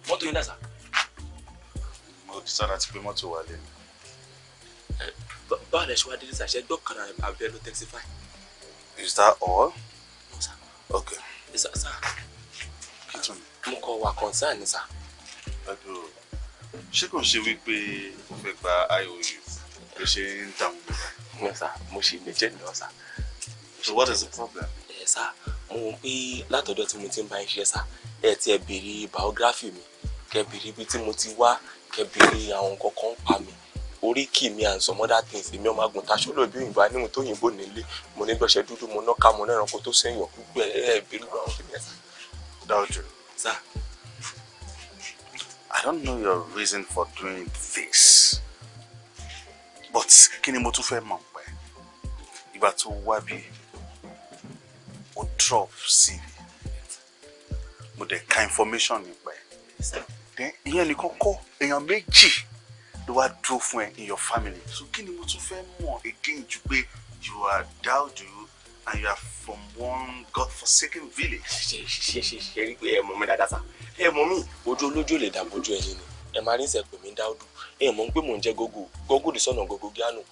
Mọ́tò yín dà sá. Mo decide láti gbé mọ́tò wálé ni. Báwo lẹ ṣe wá délé sá, ṣe gbọ́kànlá àbí ẹ ló taxify? Is that all? No sir. Okay. Sir, sir. Kí tún ni? Mo kọ wà concern ni sá. Ẹ̀dùn, ṣé kò ń ṣe wípé o fẹ́ gba IOU ló ṣe ń dààmú mi báyìí? No sir, mo ṣì ní jẹ́ nìyọ sá. So what is the problem? Ẹ sá, mo wò pé látọ̀dọ̀ tí mo ti ń bá yín ṣiṣẹ́ sá, ẹ ti ẹ béèrè biography mi, kẹ béèrè ibi tí mo ti wá, kẹ béèrè àwọn nǹkan kan pa mi, oríkì mi and some other things. Èmi ọmọ àgùntàn aṣọ́lò bí òyìnbó aníhun tó yìnbó nílé, mo ní gbọ̀ṣẹ́ dúdú, mo náà ká mo náà ẹranko tó sẹ́yìn gbogbo ẹ béèrè àwọn kìnìún sá. Daudu. Sá. I don't know your reason for doing this, but kí ni mo tún fẹ́ mọ̀ pẹ́? Ìgbà tó wá bí, o drop CV, mo dẹ̀ ka information nípa ẹ̀. Then ìyẹn nìkan kọ́, èèyàn méjì ló wá dúró fún ẹ in your family. So kí ni mo tún fẹ́ mọ̀ again ju pé you are Daudu and you are from one godforsaken village. Ṣe rí pé ẹ mọ̀ mi dáadáa sá. Ẹ mọ̀ mi, ojú olójú lè dàbójú ẹyin ni. Ẹ máa rí ìsẹ̀pẹ̀ mi Dáúdù. Ẹ mọ̀ pé mò ń jẹ́ gógó. Gógó dì sọ̀nà gógó gíánù.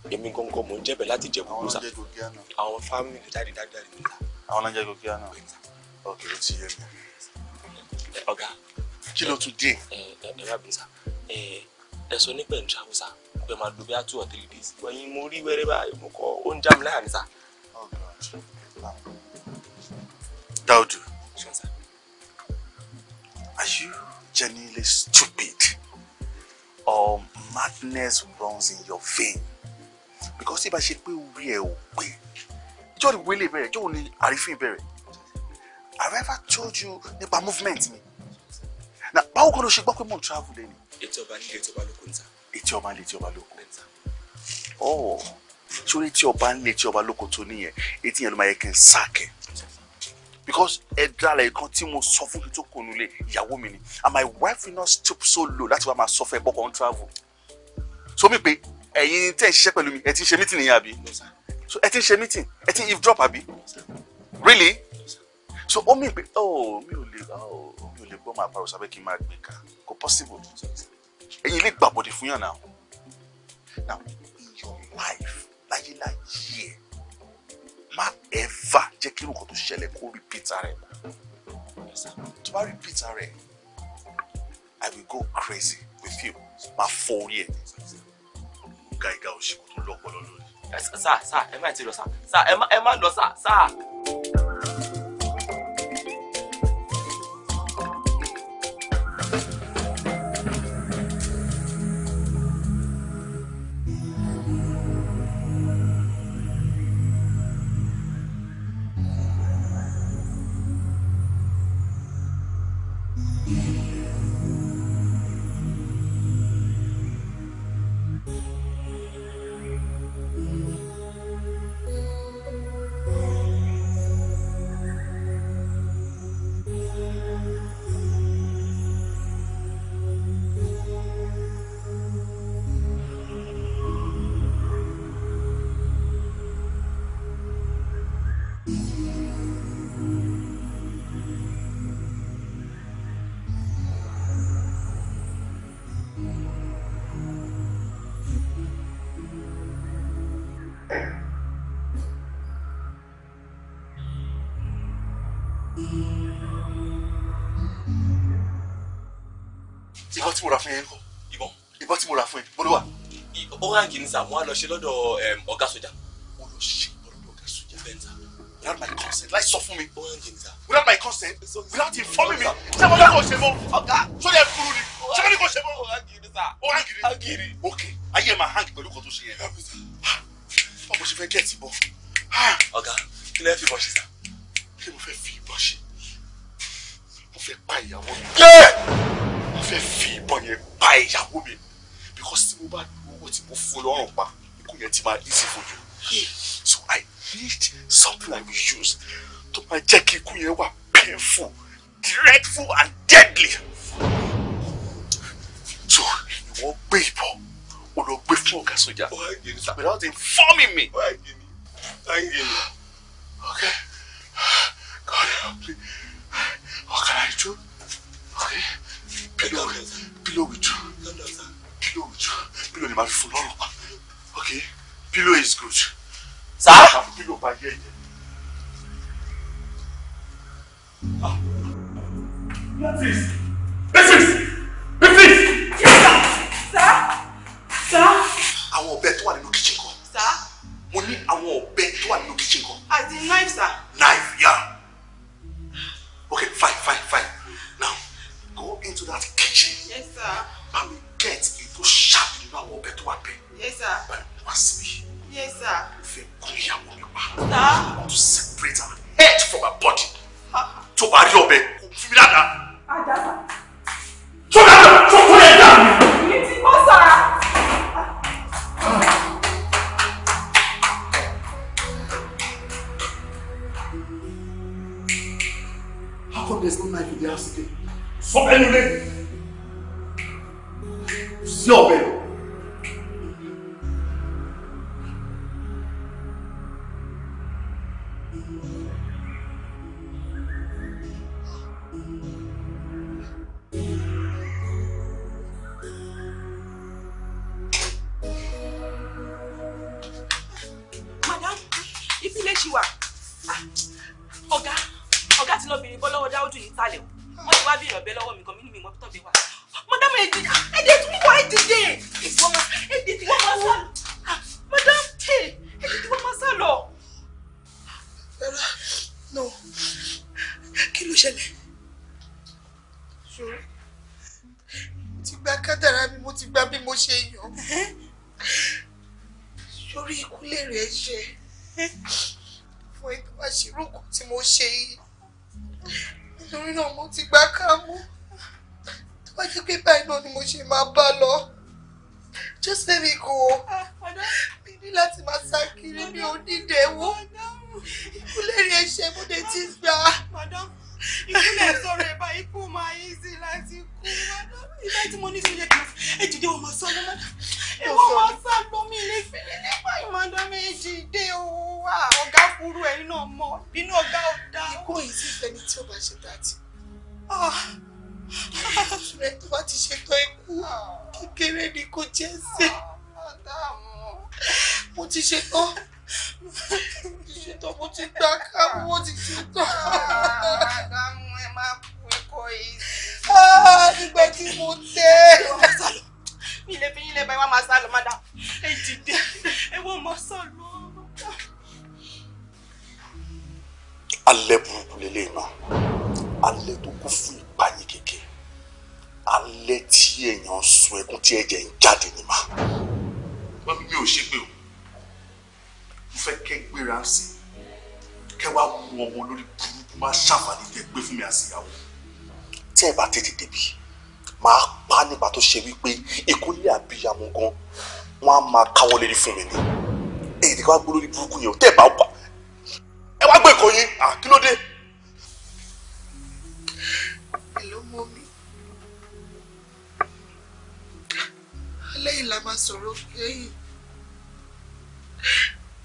Èmi gangan mò ń jẹ́bẹ̀ láti jẹ gbogbo sá. Àwọn fámìlì dáadé dáadé dáadé mi sá. Àwọn náà jẹ́ gógó gíánù. Ok, ó ti yé mi. Ọ̀gá. Kí ló tún dé? Ẹ má bínú sá. Ẹ sọ nípa ẹ̀ ń travel sá. Pé máa lo bí i 2 or 3 days. Wẹ̀yìn mo rí wẹ́rẹ́ báyìí, mo kọ́ ó ń já mi láyà ní sá. Oh God. Daudu. Sure, sir. Are you genuinely stupid or madness runs in your vein? Because if I ṣe pé orí ẹ ò pé, Ìjọ́ ni wílé bẹ̀rẹ̀, ìjọ́ ni àrífín bẹ̀rẹ̀. Have I ever told you nípa movement mi? Now, báwo kan ló ṣe gbọ́ pé mò ń travel lẹ́nu? Etí ọba nílé, etí ọba lóko ní sà. Etí ọba nílé, etí ọba lóko. Oh, sórí etí ọba nílé, etí ọba lóko tó níyẹn, etí yẹn ló máa yẹ kí n sáàkẹ́. Because ẹ̀dá rẹ̀ kan tí mo sọ fún mi tó kò nulẹ̀ ìyàwó mi ni, and my wife will not stoop so low láti wá máa sọ fún ẹ bọ́kọ̀ ń travel. So mi pé ẹ̀yin tẹ́ ẹ̀ ń ṣiṣẹ́ pẹ̀lú mi, ẹ ti ń ṣe meeting nìyẹn àbí? So ẹ ti ń ṣe meeting, ẹ ti ń eavesdrop àbí? Really? So ó mi pé oh mi ò lè gbọ́ máa parọ́ sábẹ́ kí n máa gbé ká, kò possible. Ẹ̀yin lè gbàbọ̀dé fún yàn náà. Now in your life, láyé láyé ẹ̀, má ever jẹ́ kí nǹkan tó ṣẹlẹ̀ kó repeat ara ẹ̀. Tó bá repeat ara ẹ̀, I will go crazy with you. Máa fọ́ orí ẹ̀. Gàìgà òṣìkò tó lọ́pọlọ lórí. Sà sà ẹ má ti lọ sà sà ẹ má lọ sà sà. Ìbọn tí mo rà fún yẹn ńkọ́? Ìbọn tí mo rà fún yẹn, bó ló wà? Ó hàn kì í sà, mo á lọ ṣe lọ́dọ̀ ọ̀gá sójà. Ó lọ ṣe lọ́dọ̀ ọ̀gá sójà. Bẹ́ẹ̀ sà. Without my consent, láì sọ fún mi. Ó hàn kì í sà. Without my consent, without informing me. Ṣé mo dákọ̀ ṣe mọ́? Ọ̀gá. Ṣé ó yẹ kúrú ni? Ṣé mo ní kò ṣe mọ́? Ó hàn kì í sà. Ó hàn kì í ni. Ok, ayé máa hàn pẹ̀lú kan tó ṣe yẹn. Báwo mo ṣe fẹ́ gẹ̀ẹ́tì bọ̀? Ọ̀gá, kí lẹ fi ìbọn ṣe sà? Kí mo fẹ́ fi ìbọn ṣe? Mo fẹ́ pa ìyàwó mi. Mo fẹ́ fi ìbọn yẹn pa ìyàwó mi because tí mo bá lu owó tí mo fún lọ́rùn pa, ikú yẹn ti máa easy for you. So I need something I will use tó máa jẹ́ kí ikú yẹn wà painful, dreadful and deadly. So ìwọ gbé ìbọn, o lọ gbé fún ọ̀gá sójà without informing me. Okay, God help me. What can I do? Okay. Pillow with you. Pillow with you. Pillow ni ma fi fún lọ́rùn pa. Okay, pillow is good. Sir? Ma fi pillow pa yẹ yẹ. Ah. Memphis! Memphis! Memphis! Sir? Sir? Àwọn ọ̀bẹ tó wà nínú kitchen kan. Sir? Mo ní àwọn ọ̀bẹ tó wà nínú kitchen kan. As in knife, sir. Knife, yeah. Okay, fine, fine, fine. Now, go into that kitchen. Yes, sir. Bá mi get ètò sharp nínú àwọn ọ̀bẹ tó wà bẹ́ẹ̀. Yes, sir. Bá mi wá síbí. Yes, sir. Mo fẹ́ gún ìyàwó mi pa. Sir? I want to separate her head from her body. Tó bá rí ọ̀bẹ, kò fún mi dáadáa. Àdá, sir. Tó dáadáa, tó kún ẹ̀ dáa. Mi ti kọ́, sir. How come there's no knife in the house today? Sọ ẹnu lé. Sí ọ̀bẹ. Madam, ìpínlẹ̀ ṣì wà. Ọ̀gá, ọ̀gá ti lọ bèrè bọ́ lọ́wọ́ Dáúdù ní ìsàlẹ̀ o. Wọ́n ti wá bèrè ọ̀bẹ lọ́wọ́ mi gan, mi ní mi mọ́ tọ́bẹ̀ wà. Madam, ẹ̀dẹ̀ tí wọ́n dìde. Ẹ̀dẹ̀ tí wọ́n máa sá lọ. Madam, ẹ̀dẹ̀ tí wọ́n máa sá lọ. Rárá, no. Kí ló ṣẹlẹ̀? Ṣòro. Mo ti gba kádàrá mi, mo ti gba bí mo ṣe yàn. Sórí ikú lèrè ẹ̀ṣẹ̀. bá ṣe irú nǹkan tí mo ṣe yìí. Nítorí náà mo ti gbà kámú. Tó bá jẹ́ pé báyìí náà ni mo ṣe máa bá lọ. Just let me go. Mi ní láti máa sá kiri, mi ò ní ìdẹ̀wò. Ìkúlẹ̀ rí ẹ̀ṣẹ̀ mo dé ti gbà. Madam, ìkúlẹ̀ sọ̀rọ̀ ẹ̀ báyìí kú máa easy láti kú. Madam, ìgbà tí mo ní sí ilé kan, ẹ jìde wọ́n máa sá lọ, madam. Ẹ wọ́n máa sá lọ, mi lè fi nílé báyìí, madam, ẹ jìde o. Ọ̀gá burú ẹ̀yin náà mọ̀, bínú ọ̀gá ò dáa. Ikú yìí sì fẹ́ni tí ó bá ṣe dáàtì. Ṣùgbọ́n tó bá ti ṣetán ikú, kékeré ni kò jẹ́ sí. Mo ti ṣetán. Mo ti gbà kámú, mo ti ṣetán. Àdámù ẹ máa kú ikọ̀ yìí. Nígbà tí mo tẹ́. Mi lè fi yín lè bá ẹ wá máa sá lọ, madam. Ẹ dìde, ẹ wọ́n máa sá lọ. Alẹ́ burúkú lélẹ́yìn náà, alẹ́ tó kún fún ìpààyàn kékeré, alẹ́ tí èèyàn ń sun ẹkún tí ẹ̀jẹ̀ ń jáde ní ma. Mọ́mí mi ò ṣe pé o, mo fẹ́ kẹ́ gbéra ń sìn, kẹ́ wá mú ọmọ lórí burúkú má ṣàǹfààní tẹ́ gbé fún mi àṣìyàwó. Tí ẹ bá tètè débi, máa pa nípa tó ṣe wípé ìkúnlẹ̀ àbíyamọ gan, wọ́n á máa káwọ́ lérí fún mi ni. Èyí tí ká wá gbó lórí burúkú yẹn o, tẹ́ ẹ bá wà. Ẹ wá gbé nǹkan yín, kí ló dé? Hello, mọ́mí. Alẹ́ yìí la máa sọ̀rọ̀ kẹ́yìn.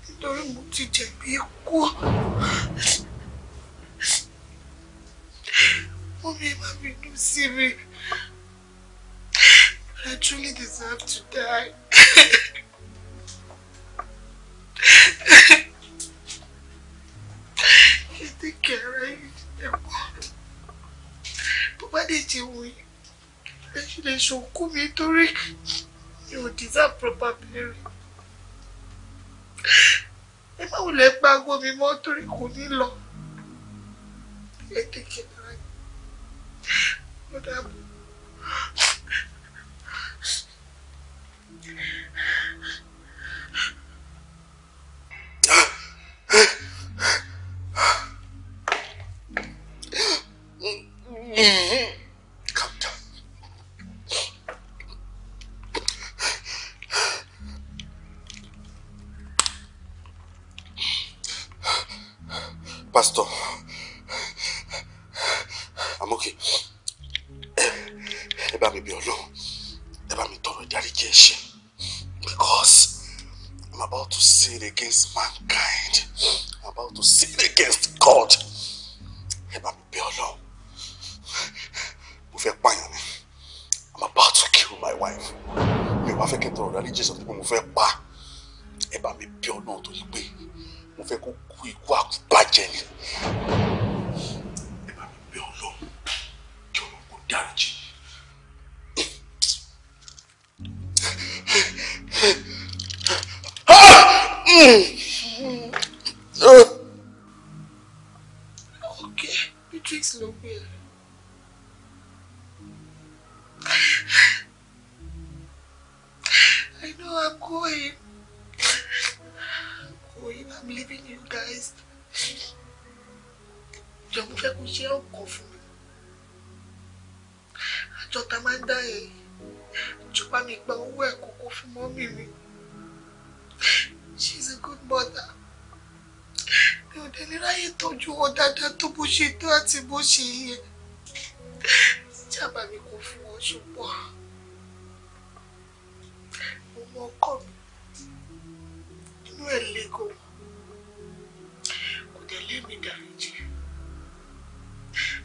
Nítorí mo ti jẹ̀bi ikú. Mọ́mí, ẹ má bínú sí mi. But I truly deserve to die. You take care, right? Bó bá dé ṣe wù yín, ẹ ṣe lè ṣòkú mi torí mi ò deserve proper burial. Ẹ má wulẹ̀ pa aago mi mọ́ torí kò ní lọ. Ẹ take care, right? Ó dàbọ̀. Calm down. Pastor, I'm okay. Ẹ bá mi bẹ̀ Ọlọ́run, ẹ bá mi tọrọ ìdáríjì ẹ̀ṣẹ̀, because I'm about to sin against mankind. I'm about to sin against God. Ẹ bá mi bẹ̀ Ọlọ́run. Mo fẹ́ pààyàn ni. I'm about to kill my wife. Mi ò wá fẹ́ kí n tọrọ ìdáríjì ẹ̀ṣẹ̀ pé mo fẹ́ pa. Ẹ bá mi bẹ̀ Ọlọ́run torí pé mo fẹ́ kó kú ikú àkúbàjẹ́ ni. Ẹ bá mi bẹ̀ Ọlọ́run kí Ọlọ́run kó dáríjì. Okay, Beatrix ló gbé e. I know I'm going. I'm going. I'm leaving you guys. Jọ̀ọ́ mo fẹ́ kó ṣe ọkọ̀ fún mi. Àjọ ta máa ń dá yẹn. Jọba mi gba owó ẹ̀ kókó fún mọ́mì mi. She's a good mother. Mi ò dẹ̀ ní ráyè tọ́jú wọn dáadáa tó bó ṣe tó àti bó ṣe yẹ. Jábà mi kò fún wọn ṣùgbọ́n mo mọ ọkọ mi. Inú ẹ̀ le gan. Kò dẹ̀ lẹ́mìí dáríjì.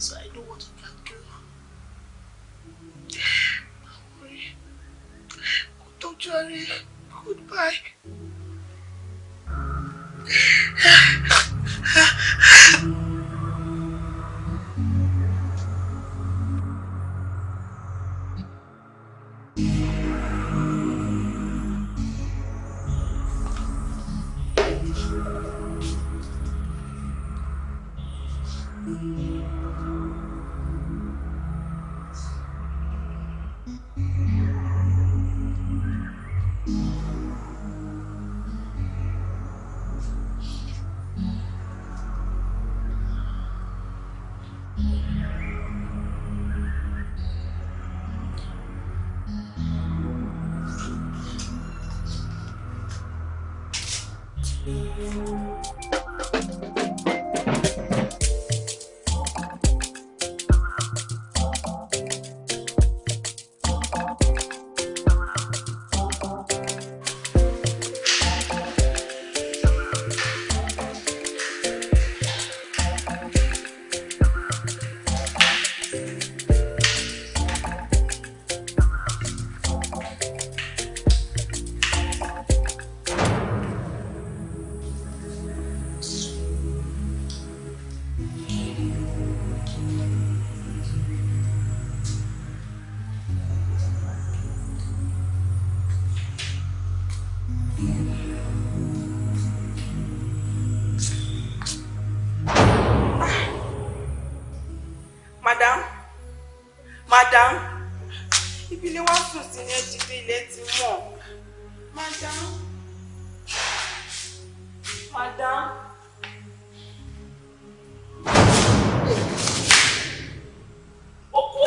So I know what I can do. Kò tọ́jú ara ẹ̀. Goodbye. Madam, ibi ilé wa sùn sí ní ẹjí dé ilé ti mọ̀. Madam, madam. Òkú.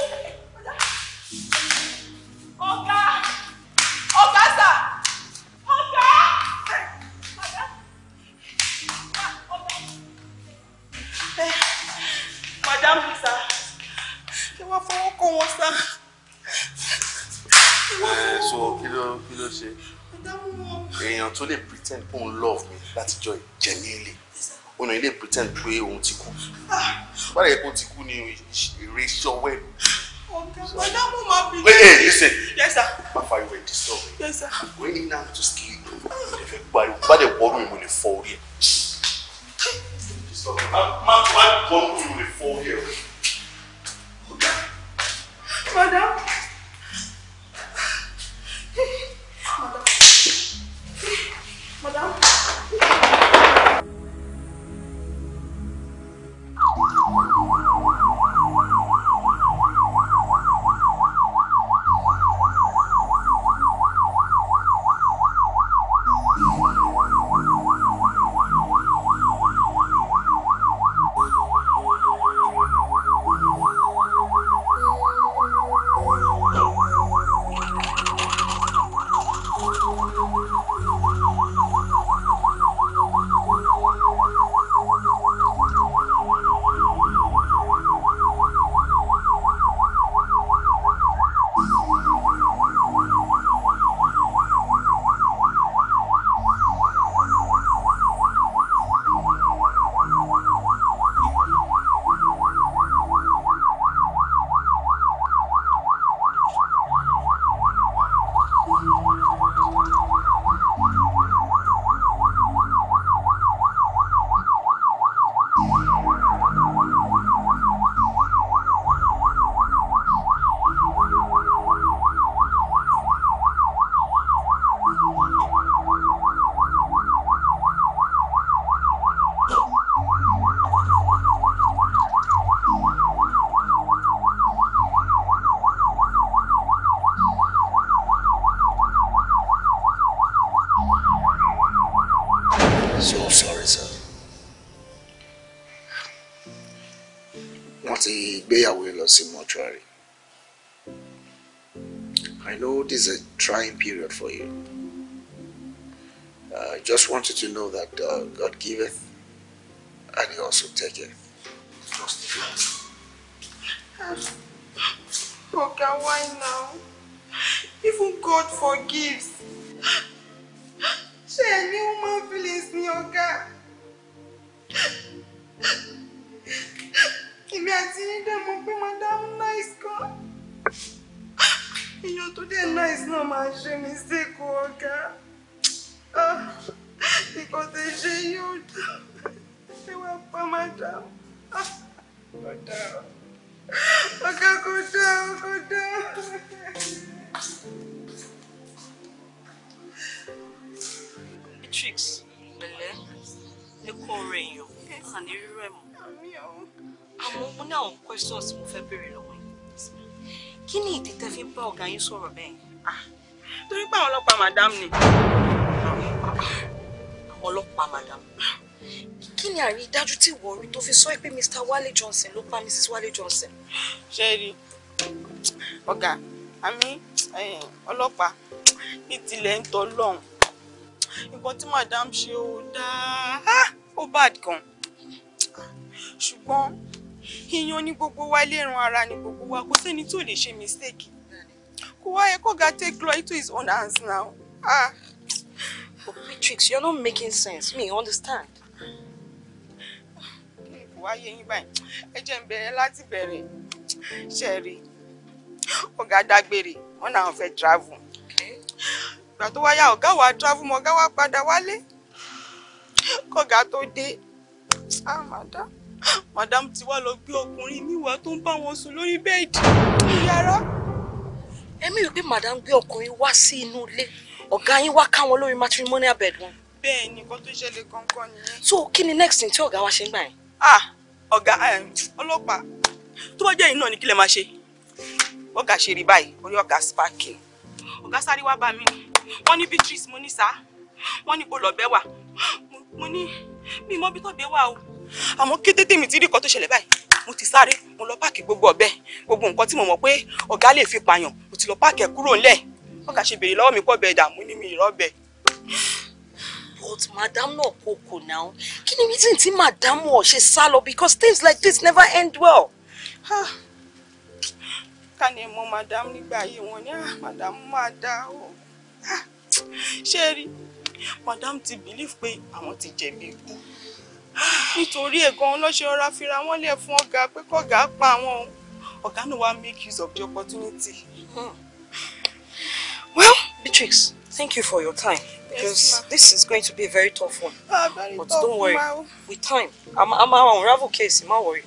Ọ̀gá, ọ̀gá sà, ọ̀gá. Madam, ọ̀gá. Madam sà. Ṣé wọ́n fọwọ́ kọ́ wọn sá? So kí ló ṣe? Èèyàn tó lè pretend pé òun love mi látijọ́ ìjẹ́lélè. Òun náà lè pretend pé òun ti kú. Báyìí yẹ kó ti kú ni èrè iṣẹ́ ọwọ́ ẹ̀. Madamu ma be. Hey, listen. Yes, sir. Má fariwo ẹ̀ disturb me. Yes, sir. Going in now to sleep. Mo lè fẹ́ pariwo. Bá dẹ̀ wọ́rù mi, mo lè fọ́ orí ẹ̀. Disturb me. Má wọ́rù mi, mo lè fọ́ orí ẹ̀. Madam. Madam. Madam. So sorry, sir. Wọ́n ti gbéyàwó yín lọ sí mortuary. I know this is a trying period for you. I just want you to know that God giveth and He also taketh. Just Oga, why now? Even God forgives. Ṣé ẹ ní human feelings ni ọ̀gá? Èmi àti yín dẹ̀ mọ̀ pé madam nice gan. Èèyàn tó dẹ̀ nice náà máa ṣe mistake ọ̀gá. Nǹkan tẹ́ ṣe yóò dá. Ṣé wàá pa madam? Ọ̀dà ọ̀gá kò dá kò dá. Beatrix, pẹ̀lẹ́, ẹ kú ọ̀rọ̀ èèyàn, àní rírọ ẹ̀ mọ́. Àmọ́ mo ní àwọn questions mo fẹ́ béèrè lọ́wọ́ yín. Kí ni ìdí tẹ́ fi ń bá ọ̀gá yín sọ̀rọ̀ bẹ́ẹ̀? Torí pé àwọn ọlọ́pàá madam ni. Àwọn ọlọ́pàá madam. Kí ni àrídájú tí ìwọ rí tó fi sọ pé Mr. Wale Johnson ló pa Mrs. Wale Johnson? Ṣé rí ọ̀gá àmì ọlọ́pàá ní tilẹ̀ ń tọ́ lọ́hùn. Nǹkan tí madam ṣe ò dáa, ó bad gan. Ṣùgbọ́n ìyan ní gbogbo wa, ẹlẹ́ran ara ní gbogbo wa, kò sẹ́ni tó lè ṣe mistake. Kò wá yẹ kọ́gà take law into his own hands now. Ah. But Beatrix, you're not making sense. Me, understand. Kò wá yé yín báyìí. Ẹ jẹ́ n bẹ̀rẹ̀ láti bẹ̀rẹ̀. Ṣé rí? Ọ̀gá dágbére, wọ́n náà fẹ́ travel. Ìgbà tó wáyà ọ̀gá wa travel mọ́, ọ̀gá wa padà wálé. Kọ̀gá tó dé. Ah, madam. Madam ti wá lọ gbé ọkùnrin mi wá tó ń bá wọn sùn lórí bẹ́ẹ̀dì ní yàrá. Èmi rò pé madam gbé ọkùnrin wá sí inú ilé. Ọ̀gá yín wá ká wọn lórí matrimonial bed wọn. Bẹ́ẹ̀ ni, nǹkan tó ṣẹlẹ̀ gangan nìyẹn. So kí ni next thing tí ọ̀gá wa ṣe ń gbà yẹn? Ah, ọ̀gá ọlọ́pàá, tó bá jẹ́ yìí náà ni kí lè máa ṣe. Ọ̀gá ṣe rí báyìí, orí ọ̀gá sparking. Ọ̀gá sáré wá bá mi ni. Wọ́n ní Beatrice, mo ní sá. Wọ́n ní kó lọ bẹ́ wà. Mo ní mi mọ bí tó bẹ́ wà o. Àmọ́ kété tèmi ti rí nǹkan tó ṣẹlẹ̀ báyìí, mo ti sáré, mo lọ páàkì gbogbo ọ̀bẹ, gbogbo nǹkan tí mo mọ̀ pé ọ̀gá lè fi pààyàn, mo ti lọ páàkì ẹ̀ kúrò ńlẹ̀. Ọ̀gá ṣe béèrè lọ́wọ́ mi pọ̀ bẹ́ẹ̀ dà, mo ní mi ìrọ́bẹ̀. But madam náà kò now. Kí ni reason tí madam ò ṣe sá lọ? Because things like this never end well. Ká ní mọ madam nígbà ayé wọn ní, madam máa dá o. Ṣé rí, madam ti believe pé àwọn ti jẹ̀bi ikú. Nítorí ẹ̀ gan-an ló ṣe rọra fira wọ́n lẹ̀ fún ọ̀gá pé kọ́gà pa àwọn. Ọ̀gá náà wá make use of the opportunity. Well, Beatrix, thank you for your time. Because yes, this is going to be a very tough one. Very but tough, don't worry, ma. With time, I'm unravel case, má worry.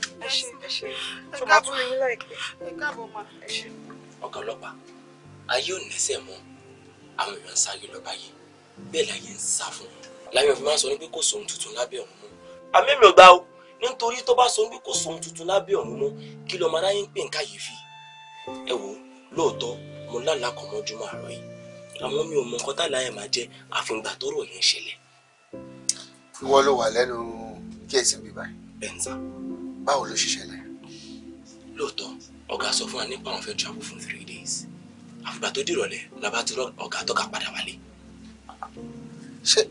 Ọ̀gá ọlọ́pàá, ayé ò nẹ́sẹ̀ mọ́, àwọn èèyàn ń sáré lọ báyìí, bẹ́ẹ̀ láyé ń sá fún wọn. Láyé òfin máa ń sọ ní pé kò sóhun tuntun lábẹ́ ọ̀run mọ́. Àmì mi ò gbà o, nítorí tó bá sọ ní pé kò sóhun tuntun lábẹ́ ọ̀run mọ́, kí lọ́mọ aráyé ń pè ń kàyéfì. Ẹ wo, lóòótọ́, mo lálàá kan mọ́júmọ́ àárọ̀ yìí. Àmọ́ mi ò mọ nǹkan tálá ẹ̀ máa jẹ́ àfìgbà tọ́rọ̀ yẹn ṣẹlẹ̀. Ìwọ ló wà lẹ́nu kéèsì mi báyìí. Bẹ́ẹ̀ ni sá. Báwo ló ṣe ṣẹlẹ̀? Lóòótọ́, ọ̀gá sọ fún wa nípa àwọn fẹ́ travel fún 3 days. Àfìgbà tó dìrọ̀lẹ́ la bá ti rọ ọ̀gá tọ́ka padà wálé. Ṣé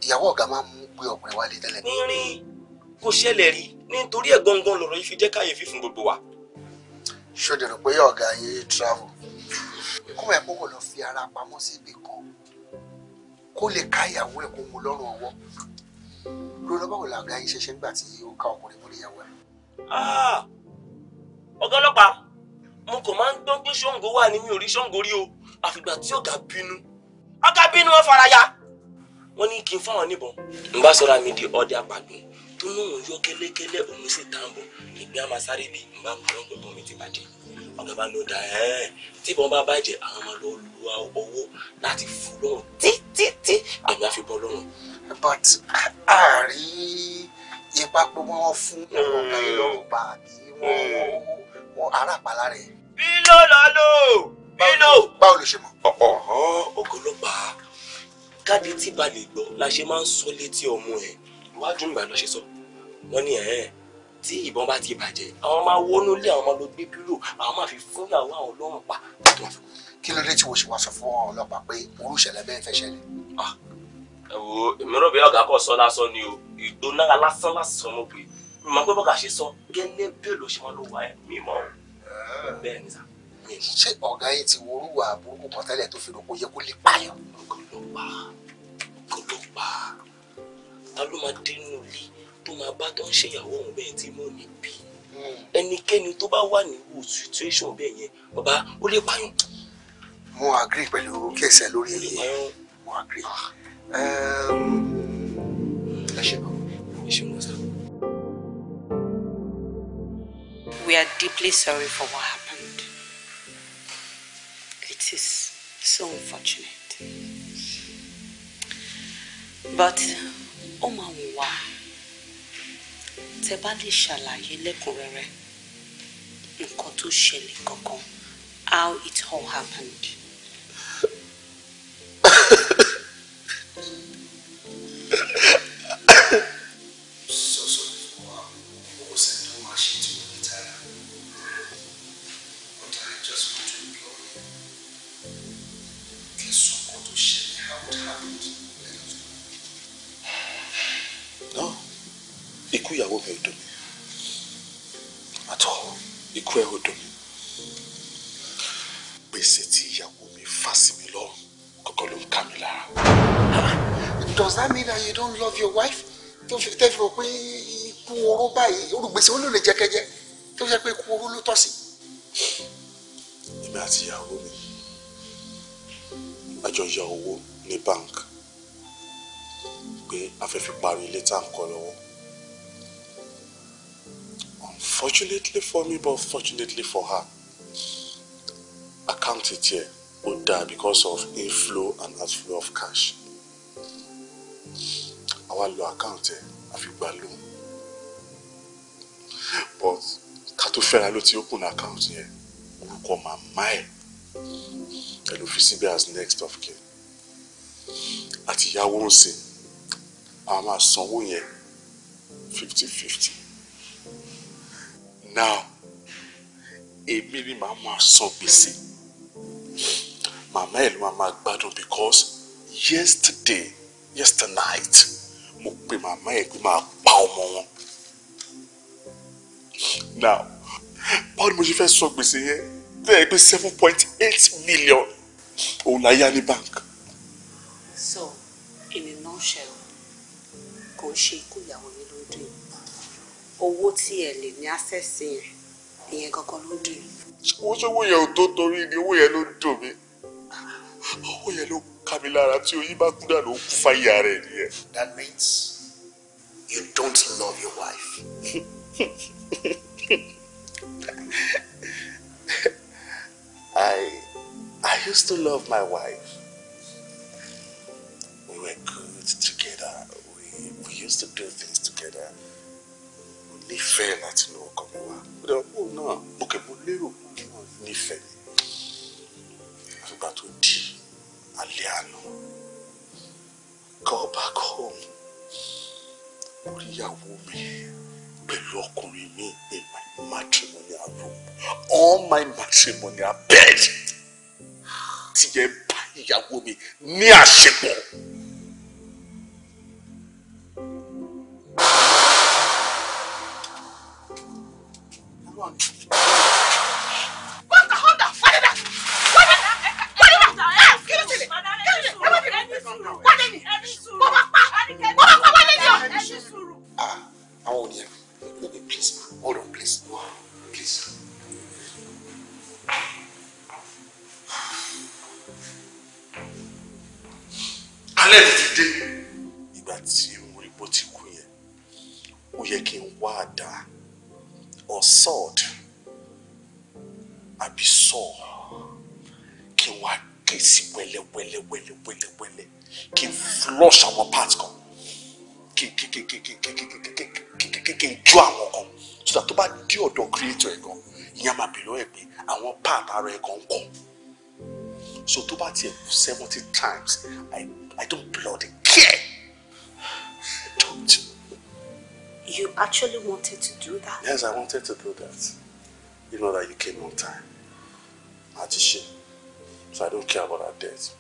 ìyàwó ọ̀gá máa ń gbé ọkùnrin wálé tẹ́lẹ̀? Nírin kò ṣẹlẹ̀ rí, nítorí ẹ̀ gangan lọ̀rọ̀ yìí fi jẹ́ káyéfì fún gbogbo wa. Ṣé o dẹ̀rọ pé ọ̀gá yìí travel? Kó mọ̀ ẹ́ kó kò lọ fi ara pamọ́ síbi kan kó lè ká ìyàwó ẹ̀ kó mú lọ́rùn ọwọ́. Lórí báwo la ọ̀gá yín ṣe ṣe nígbà tí ó ká ọkùnrin mú níyàwó ẹ̀? Ọ̀gá ọlọ́pàá, mo kàn máa ń gbọ́ pé Ṣàngó wà ní mi ò rí Ṣàngó rí o, àfìgbà tí ọ̀gá bínú. Ọ̀gá bínú wọn fara ya. Wọ́n ní kí n fáwọn níbọn. N bá sọra mi di ọdẹ apàgbọ̀n tó ní òun yọ kẹ́lẹ́kẹ́lẹ́ òun sì tàǹbọ̀ ìgbé àmà sáré bí n bá kúrò pé bọ́n mi ti bàjẹ́. Ọ̀gá bá ló da ẹ́ tí ìbọn bá bàjẹ́ àwọn máa lọ lu owó láti fún lọ́rùn títí àmì àfi bọ́ lọ́rùn. But àárí ipa pé wọ́n fún ọ̀gá yìí lọ́rùn pa àbí wọ́n arápàlà rẹ̀. Bílò lọ lò bílò. Báwo ló ṣe mọ̀? Ọ̀họ́ ọ̀gá ọlọ́pàá káàdì tí balẹ̀ gbọ́ la ṣe máa ń sọ létí ọmọ ẹ̀ iwájú ìgbà lọ ṣe sọ wọ́n ní ẹ̀ tí ìbọn bá ti bàjẹ́ àwọn máa wọnú ilé àwọn máa lọ gbé pílò àwọn máa fi fún ìyàwó àwọn lọ́rùn pa. Kí ló dé tí wọ́n ṣe wá sọ fún ọlọ́pàá pé orú ìṣẹ̀lẹ̀ bẹ́ẹ̀ fẹ́ ṣẹlẹ̀? Ẹ wo èmi rò bí ọ̀gá kò sọ lásán ni o, ìgbónára lásán lásán mo pè é mi mọ̀ pé bọ́gà ṣe sọ gẹ́lẹ́ bẹ́ẹ̀ ló ṣe máa lọ wá ẹ̀ mi mọ̀ o. Bẹ́ẹ̀ ni sà. Ṣé ọ̀gá yìí ti worúwà burúkú kan tẹ́lẹ̀ tó fi rò kó yẹ kó lè pààyàn? Ọ̀gá ọlọ́pàá, ta ló máa dénú ilé tó máa bá tó ń ṣèyàwó òun bẹ́ẹ̀ tí mo ní bí? Ẹnikẹ́ni tó bá wà ní irú situation bẹ́ẹ̀ yẹn, bàbá ó lè pààyàn. Mo agree pẹ̀lú kéèsì lórí èyí. Mo agree. Ẹ ṣe gan. Ẹ ṣe gan sá. We are deeply sorry for what happened. It is so unfortunate. But ó máa wù wá tẹ́ bá lè ṣàlàyé lẹ́kùnrẹ́rẹ́ nǹkan tó ṣẹlẹ̀ gangan, how it all happened. So sorry for what was said to my shit to retire. But I just want to implore you. Kí sọ nǹkan tó ṣẹlẹ̀, how it happened. Ikú ìyàwó mi ò dùn mí. Àtọ̀ ikú ẹ̀ ò dùn mí. Gbèsè tí ìyàwó mi fà sí mi lọ́rùn kọ́kọ́ ló ń ká mi lára. Does that mean that you don't love your wife? Tó fi tẹ́ fi rò pé ikú oró báyìí, olùgbèsè ó lò lè jẹ́kẹ́jẹ́ tó fi jẹ́ pé ikú oró ló tọ́ sí. Èmi àti ìyàwó mi a jọ ya owó ní bank pé a fẹ́ fi parí ilé tá à ń kọ́ lọ́wọ́. Unfortunately for me, but fortunately for her, account tiẹ̀ ó dáa because of inflow and outflow of cash. Àwa lo account ẹ̀ a fi gba loan. But ká tó fẹ́ra ló ti open account yẹn, orúkọ màmá ẹ̀ ẹ ló fi síbẹ̀ as next of kin. Àti ìyàwó ń sìn, a máa sanwó yẹn 50-50. Now, èmi ni màá máa san gbèsè. Màmá ẹ̀ ló máa máa gbádùn because yesterday night, mo pe màmá ẹ̀ pé máa pa ọmọ wọn. Now, báwo ni mo ṣe fẹ́ san gbèsè yẹn? Bẹ́ẹ̀ pé 7.8 million òun la yá ní bank. So, in a nutshell, kò ń ṣe ikú ìyàwó yín ló ń dùn yín. Owó tí ẹ lè ní access sí yẹn, ìyẹn gangan ló ń dùn yín. Owó ṣòwò yẹn ò tó torí ni owó yẹn ló ń dùn mí. Owó yẹn ló ká mi lára tí oyin bá kú dànù ó kú fáyà rẹ̀ nìyẹn. That means you don't love your wife. I used to love my wife. We were good together. We used to do things together. Mo nífẹ̀ẹ́ láti inú ọkàn mi wá. Mo dẹ̀ wọ́n náà mo kẹ̀ mo lérò pé wọ́n nífẹ̀ẹ́ mi. Àfìgbà tó di alẹ́ àná, go back home. Mo rí ìyàwó mi pẹ̀lú ọkùnrin mi in my matrimonial room, on my matrimonial bed. Tí yẹn bá ìyàwó mi ní àṣepọ̀. Àwọn ò ní ẹ. Please, hold on, please. Please. Alẹ́ ti dé. Ìgbà tí mo rí bó ti kú yẹn, ó yẹ kí n wá àdá or sword àbí saw kí n wá gé sí wẹ́lẹ́wẹ́lẹ́wẹ́lẹ́wẹ́lẹ́ kí n flush àwọn parts kan kí n jó àwọn kan so that tó bá dé ọ̀dọ̀ creator ẹ̀ gan, ìyẹn máa bèèrè lọ́wọ́ ẹ̀ pé àwọn part ara ẹ̀ gan kọ̀. So tó bá tiẹ̀ kú 70 times, I don't bloody care. I don't. You actually wanted to do that? Yes, I wanted to do that. You know that you came on time. Àti ṣe. So I don't care about that death.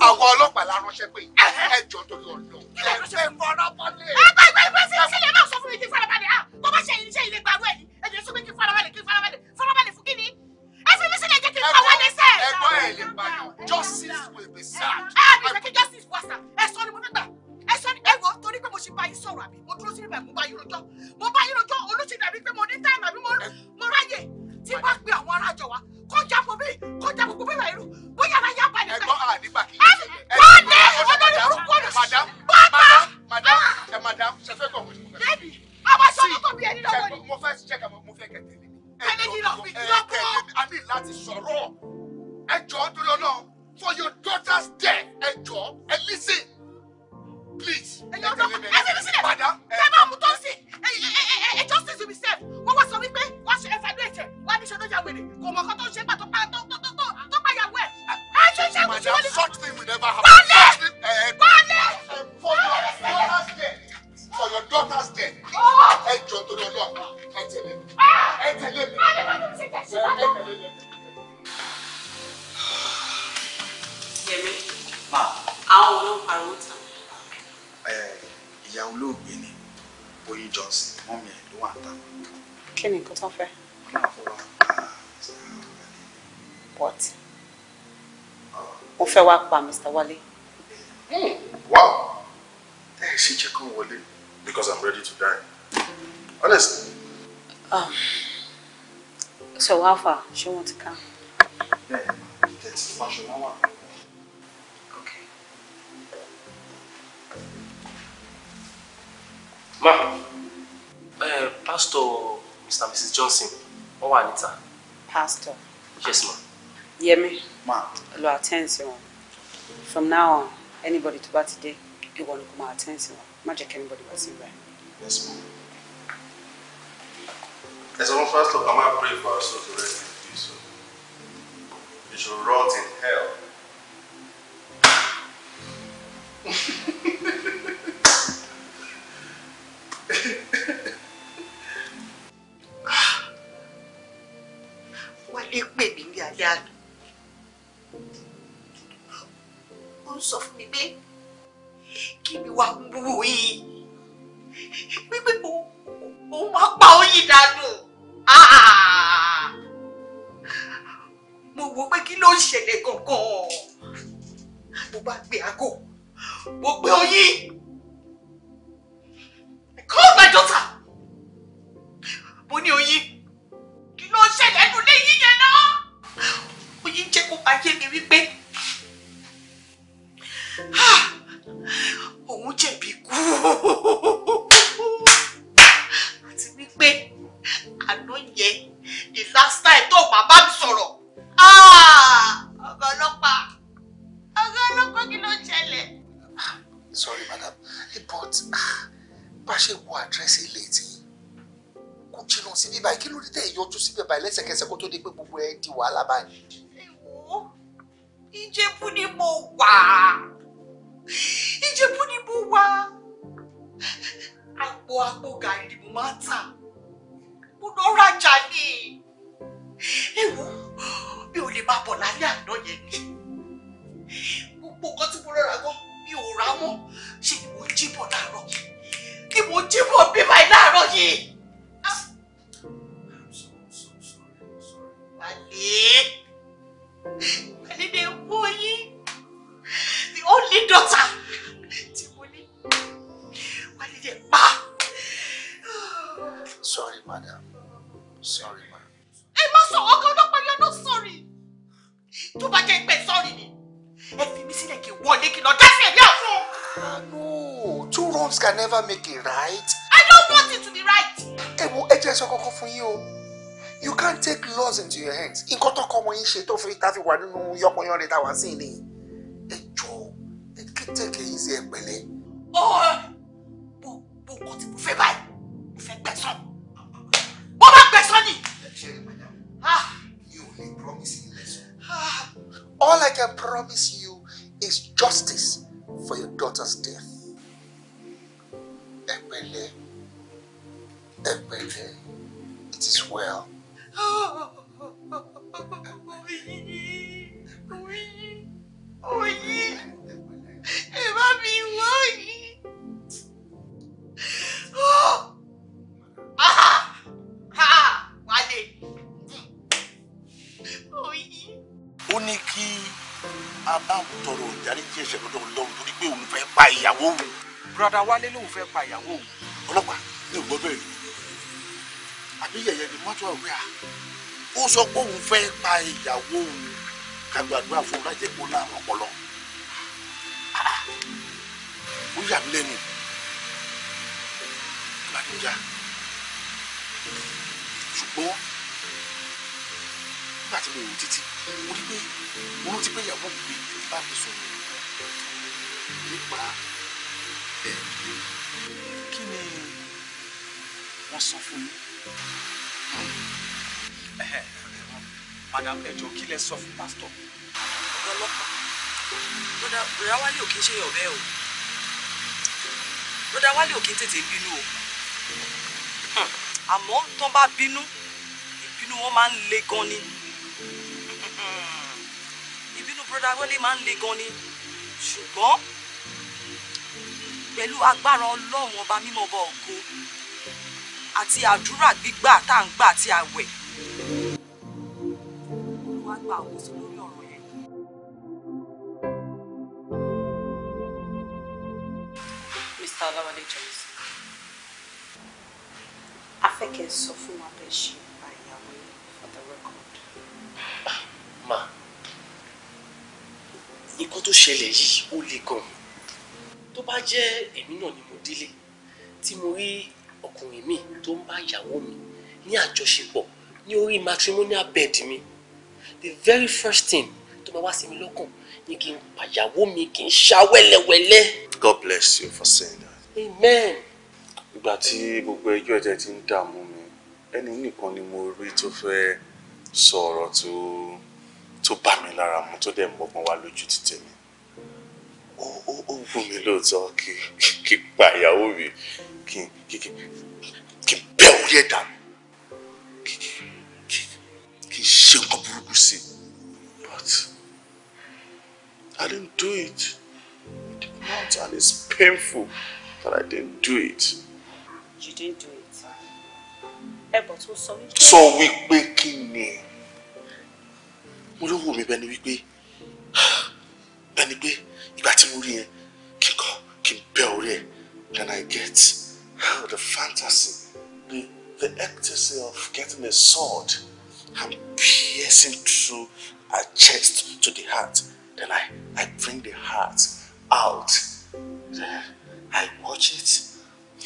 Àwọn ọlọ́pàá la ránṣẹ́ pé ẹ jọ̀ọ́ torí Ọlọ́run. Ẹ farabalẹ̀. Ẹ bá ìgbà ìgbà sí sílẹ̀ náà sọ fún mi kí n farabalẹ̀. Tó bá ṣe iṣẹ́ ilé gbàrú ẹ̀ ní ẹ̀jẹ̀ sọ pé kí n farabalẹ̀ kí n farabalẹ̀ farabalẹ̀ fún kí ni? Ẹ fi mí sílẹ̀ jẹ́ kí n pa wálé sẹ́. Ẹ̀gbọ́n ẹ̀ lè pààyàn. Justice will be served. Ẹ mi fẹ́ kí justice wá sà. Ẹ sọ ni mo fẹ́ gbà. Ẹ sọ ni ẹ wọ torí pé mo ṣe bá yín sọ̀rọ̀ àbí mo dúró sí ibà mo bá yín rojọ́. Mo bá yín rojọ́ olóṣèlú àbí pé mo ní táìmù àbí mo ráyè tí bá pe àwọn arájọ wa kọjá bò bí kọjá gbogbo bí báyìí rú bóyá ara yá balẹ̀ pẹ́. Ẹ̀gbọ́n àdìgbà kì í ṣe. Wálé olórí burúkú ọ̀nà. Madam, Bàbá. madam, madam, ṣe fẹ́ gbọ́ mo ti fẹ́. Bébì, àwọn aṣọ tó tóbi ẹni lọ́wọ́ ni. Mo fẹ́ ṣe kẹ́ mo fẹ́ kẹ́ tẹ̀lé mi. Tẹ̀lé yín lọ, lọ bọ́. A ní láti sọ̀rọ̀. Ẹ jọ̀ọ́ torí Ọlọ́run, for your daughter's death, ẹ jọ̀ọ́, ẹ listen. Please. Ẹ̀yin ọlọ́pàá, ẹ fi mi sílẹ̀. Madam, Ẹ máa mú tó ń sìn. Ẹ justice will be served. Wọ́n wá sọ wípé wọ́n ṣe evaluate ẹ̀, wọ́n á ní ṣe ló ya wèrè. Kò mọ̀ nǹkan tó ń ṣe pàtó pa tó tó pa ìyàwó ẹ̀. Ẹ ṣe iṣẹ́ ìwé tí Madam, wọ́n ní. such thing will never happen. Wálé! Such thing, Wálé! For your daughter's death. For your daughter's death. Oh! Mọ́mí ẹ̀ ló wà ń ta. Kí ni nǹkan tó fẹ́? What? Ó fẹ́ wá pa Mr. Wálé. Wow! Ẹ ṣe jẹ́ kán wọlé because I'm ready to die. Honestly. So how far? Ṣé wọ́n ti ká? Bẹ́ẹ̀ tẹ̀sí Fáṣọlá wà. Okay. Ma, Pastor Mr. and Mrs. Johnson, wọ́n wà níta. Pastor? Yes, ma. Yemi. Ma. Lọ attend sí wọn. From now on, anybody tó bá ti dé, ìwọ ni kò máa attend sí wọn. Má jẹ́ kí anybody wá sí ibẹ̀. Yes, ma. As one pastor, I might pray for our soul to rest in peace. So you should rot in hell. Wálé pè mí ní alẹ́ àná. Ó ń sọ fún mi pé kí mi wá mú oyin. Wípé òun máa pa oyin dànù. Mo wò pé kí ló ń ṣẹlẹ̀ gangan. Mo bá gbé aago, mo gbé oyin. I called my daughter. Mo ní oyin. Kí ló ń ṣẹlẹ̀ nínú ilé yìí yẹn náà? Oyin jẹ́ kó máa yé mi wípé òun jẹ̀bi ikú. Àti wípé àná yẹn the last time tó bàbá mi sọ̀rọ̀. Ọ̀gá ọlọ́pàá, ọ̀gá ọlọ́pàá, kí ló ń ṣẹlẹ̀? Sorry, madam, but bá ṣe wo àdírẹ́sì ilé tí kò jìnnà síbí báyìí, kí ló dé tẹ̀ yọjú síbẹ̀ báyìí lẹ́sẹ̀kẹsẹ̀ kó tó di pé gbogbo ẹ di wàhálà báyìí? Èwo, Ìjẹ̀bú ni mo wà. Ìjẹ̀bú ni mo wà. Àpò àpò gàrí ni mo máa ń tà. Mo lọ rajà ni. Èwo, mi ò lè máa bọ̀ lálẹ́ àná yẹn ni. Gbogbo nǹkan tí mo lọ rà gan, mi ò rà mọ́. Ṣé ni mo jí bọ̀ láàárọ̀ yìí? Ni mo jí bọ̀ bí báyìí láàárọ̀ yìí? Wálé, Wálé dé wó yín. The only daughter tí mo ní. Wálé dé pa. Sorry, madam. Sorry, ma. Ẹ má sọ ọkọ ọlọ́pàá, you are not sorry. Tó bá jẹ́ pé sorry ni, ẹ fi mí sílẹ̀ kí n wọlé kí n lọ dá sí ẹ̀rí àfún. Ah, no, two wrongs can never make a right. I don't want it to be right. Ẹ wo, ẹ jẹ́ sọ kọ́kọ́ fún yín o. You can't take laws into your hands. Nǹkan tó kọ́ ọmọ yín ṣe tó fi tá fi wà nínú yọpọyánrin tá wá sí ni. Ẹ jọ̀ọ́, ẹ kí take it easy, ẹ pẹ̀lẹ́. Ó gbogbo nǹkan tí mo fẹ́ báyìí, mo fẹ́ gbẹ̀san. Mo máa gbẹ̀san ni. Ṣé madam, mi ò lè promise yín lẹ́san. All I can promise you is justice for your daughter's death. Ẹ pẹ̀lẹ́, ẹ pẹ̀lẹ́, it is well. Oyin, oyin, oyin, ẹ bá mi wá yìí. Wálé, oyin. Ó ní kí a bá òun tọrọ ìdáríjì ẹ̀ṣẹ̀ lọ́dọ̀ Ọlọ́run torí pé òun fẹ́ pa ìyàwó òun. Brother Wálé lòun fẹ́ pa ìyàwó òun. Ọlọ́pàá ní ògbọ́ bẹ́ẹ̀ ni. Àbí yẹ̀yẹ́ ni mọ́tò ọ̀gbẹ́ à. Ó sọ pé òun fẹ́ pa ìyàwó òun, ká gbàdúrà fún un láti jẹ́ kó láàrùn ọpọlọ. Ó yà mí lẹ́nu. Ìbànújá. Ṣùgbọ́n nígbà tí mo wò títí, mo rí pé mo rántí pé ìyàwó mi bá mi sọ̀rọ̀ nípa ẹ̀mí. Kí ni wọ́n sọ fún yín? Madam, ẹ jọ̀ọ́, kí lẹ sọ fún pásítọ̀? Ọ̀gá ọlọ́pàá, Brother Wálé ò kí ń ṣe èèyàn bẹ́ẹ̀ o. Brother Wálé ò kí ń tètè bínú o. Àmọ́ tán bá bínú, ìbínú wọn máa ń le gan ni. Ìbínú Brother Wálé máa ń le gan ni. Ṣùgbọ́n pẹ̀lú agbára Ọlọ́run ọba mímọ́ ọba ògo, àti àdúrà gbígbà tá à ń gbà àti àwẹ̀, Olúwa gba àkóso lórí ọ̀rọ̀ yẹn. Mr. Olawale Johnson, a fẹ́ kẹ́ sọ fún wa bẹ́ẹ̀ ṣe pa ìyàwó yín for the record. Ma, nǹkan tó ṣẹlẹ̀ yìí ó le gan. Tó bá jẹ́ èmi náà ni mo délé tí mo rí ọkùnrin mi tó ń bá ìyàwó mi ní àjọṣepọ̀ ní orí matrimonial bed mi, the very first thing tó máa wá sí mi lọ́kàn ni kí n pàyàwó mi, kí n ṣá wẹ́lẹ́wẹ́lẹ́. God bless you for saying that. Amen. Ìgbà tí gbogbo ẹjọ́ ẹ̀jẹ̀ ti ń dààmú mi, ẹni nìkan ni mo rí tó fẹ́ sọ ọ̀rọ̀ tó bá mi lára mu, tó dẹ̀ mọ́gbọ́n wá lójú ti tèmi. Ó wù mí lóòótọ́ kí pa ìyàwó mi, kí n bẹ́ orí ẹ̀ dànù, kí n ṣe nǹkan burúkú sí i. But I didn't do it. I did not, and it's painful that I didn't do it. You didn't do it. Ẹ bọ̀ tó sọ wípé. Sọ wípé kí ni? Mo ló wù mí bẹ́ẹ̀ ni wípé ìgbà tí mo rí yẹn, kí n kọ́ kí n bẹ́ orí ẹ̀, then I get the fantasy, the ecstasy of getting a sword and piercing through her chest to the heart. Then I bring the heart out. Then I watch it.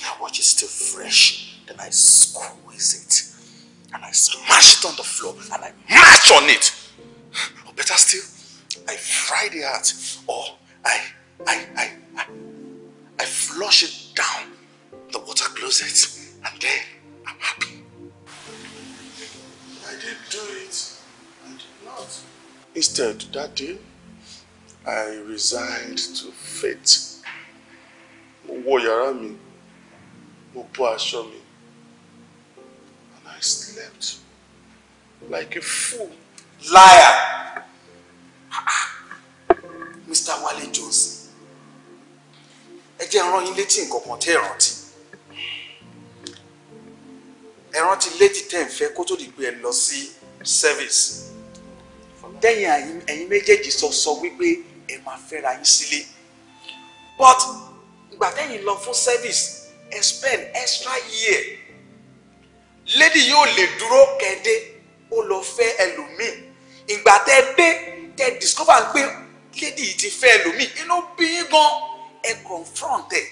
I watch it still fresh. Then I squeeze it and I smash it on the floor and I march on it. Or better still, I fry the heart, or I flush it down the water closet, and then I'm happy. I didn't do it. I did not. Instead, that day, I resigned to fate. Mo wọ yàrá mi, mo bọ́ aṣọ mi, and I slept like a fool. Liar! Mr. Wale Johnson, ẹ jẹ́ n rán yín létí nǹkan kan tẹ́ ẹ rántí. Ẹ rántí létí tẹ́ ń fẹ́ kó tó di pé ẹ lọ sí service. Tẹ́yìn ẹ̀yin méjèèjì sọ wípé ẹ máa fẹ́ra yín sílé. But ìgbà tẹ́yìn lọ fún service, ẹ spend extra year. Lady yóò lè dúró kẹ́dé, ó lọ fẹ́ ẹlòmíì. Ìgbà tẹ́ dé, tẹ́ discover pé lady yìí ti fẹ́ ẹlòmíì, inú bí yín gan. Ẹ confront ẹ,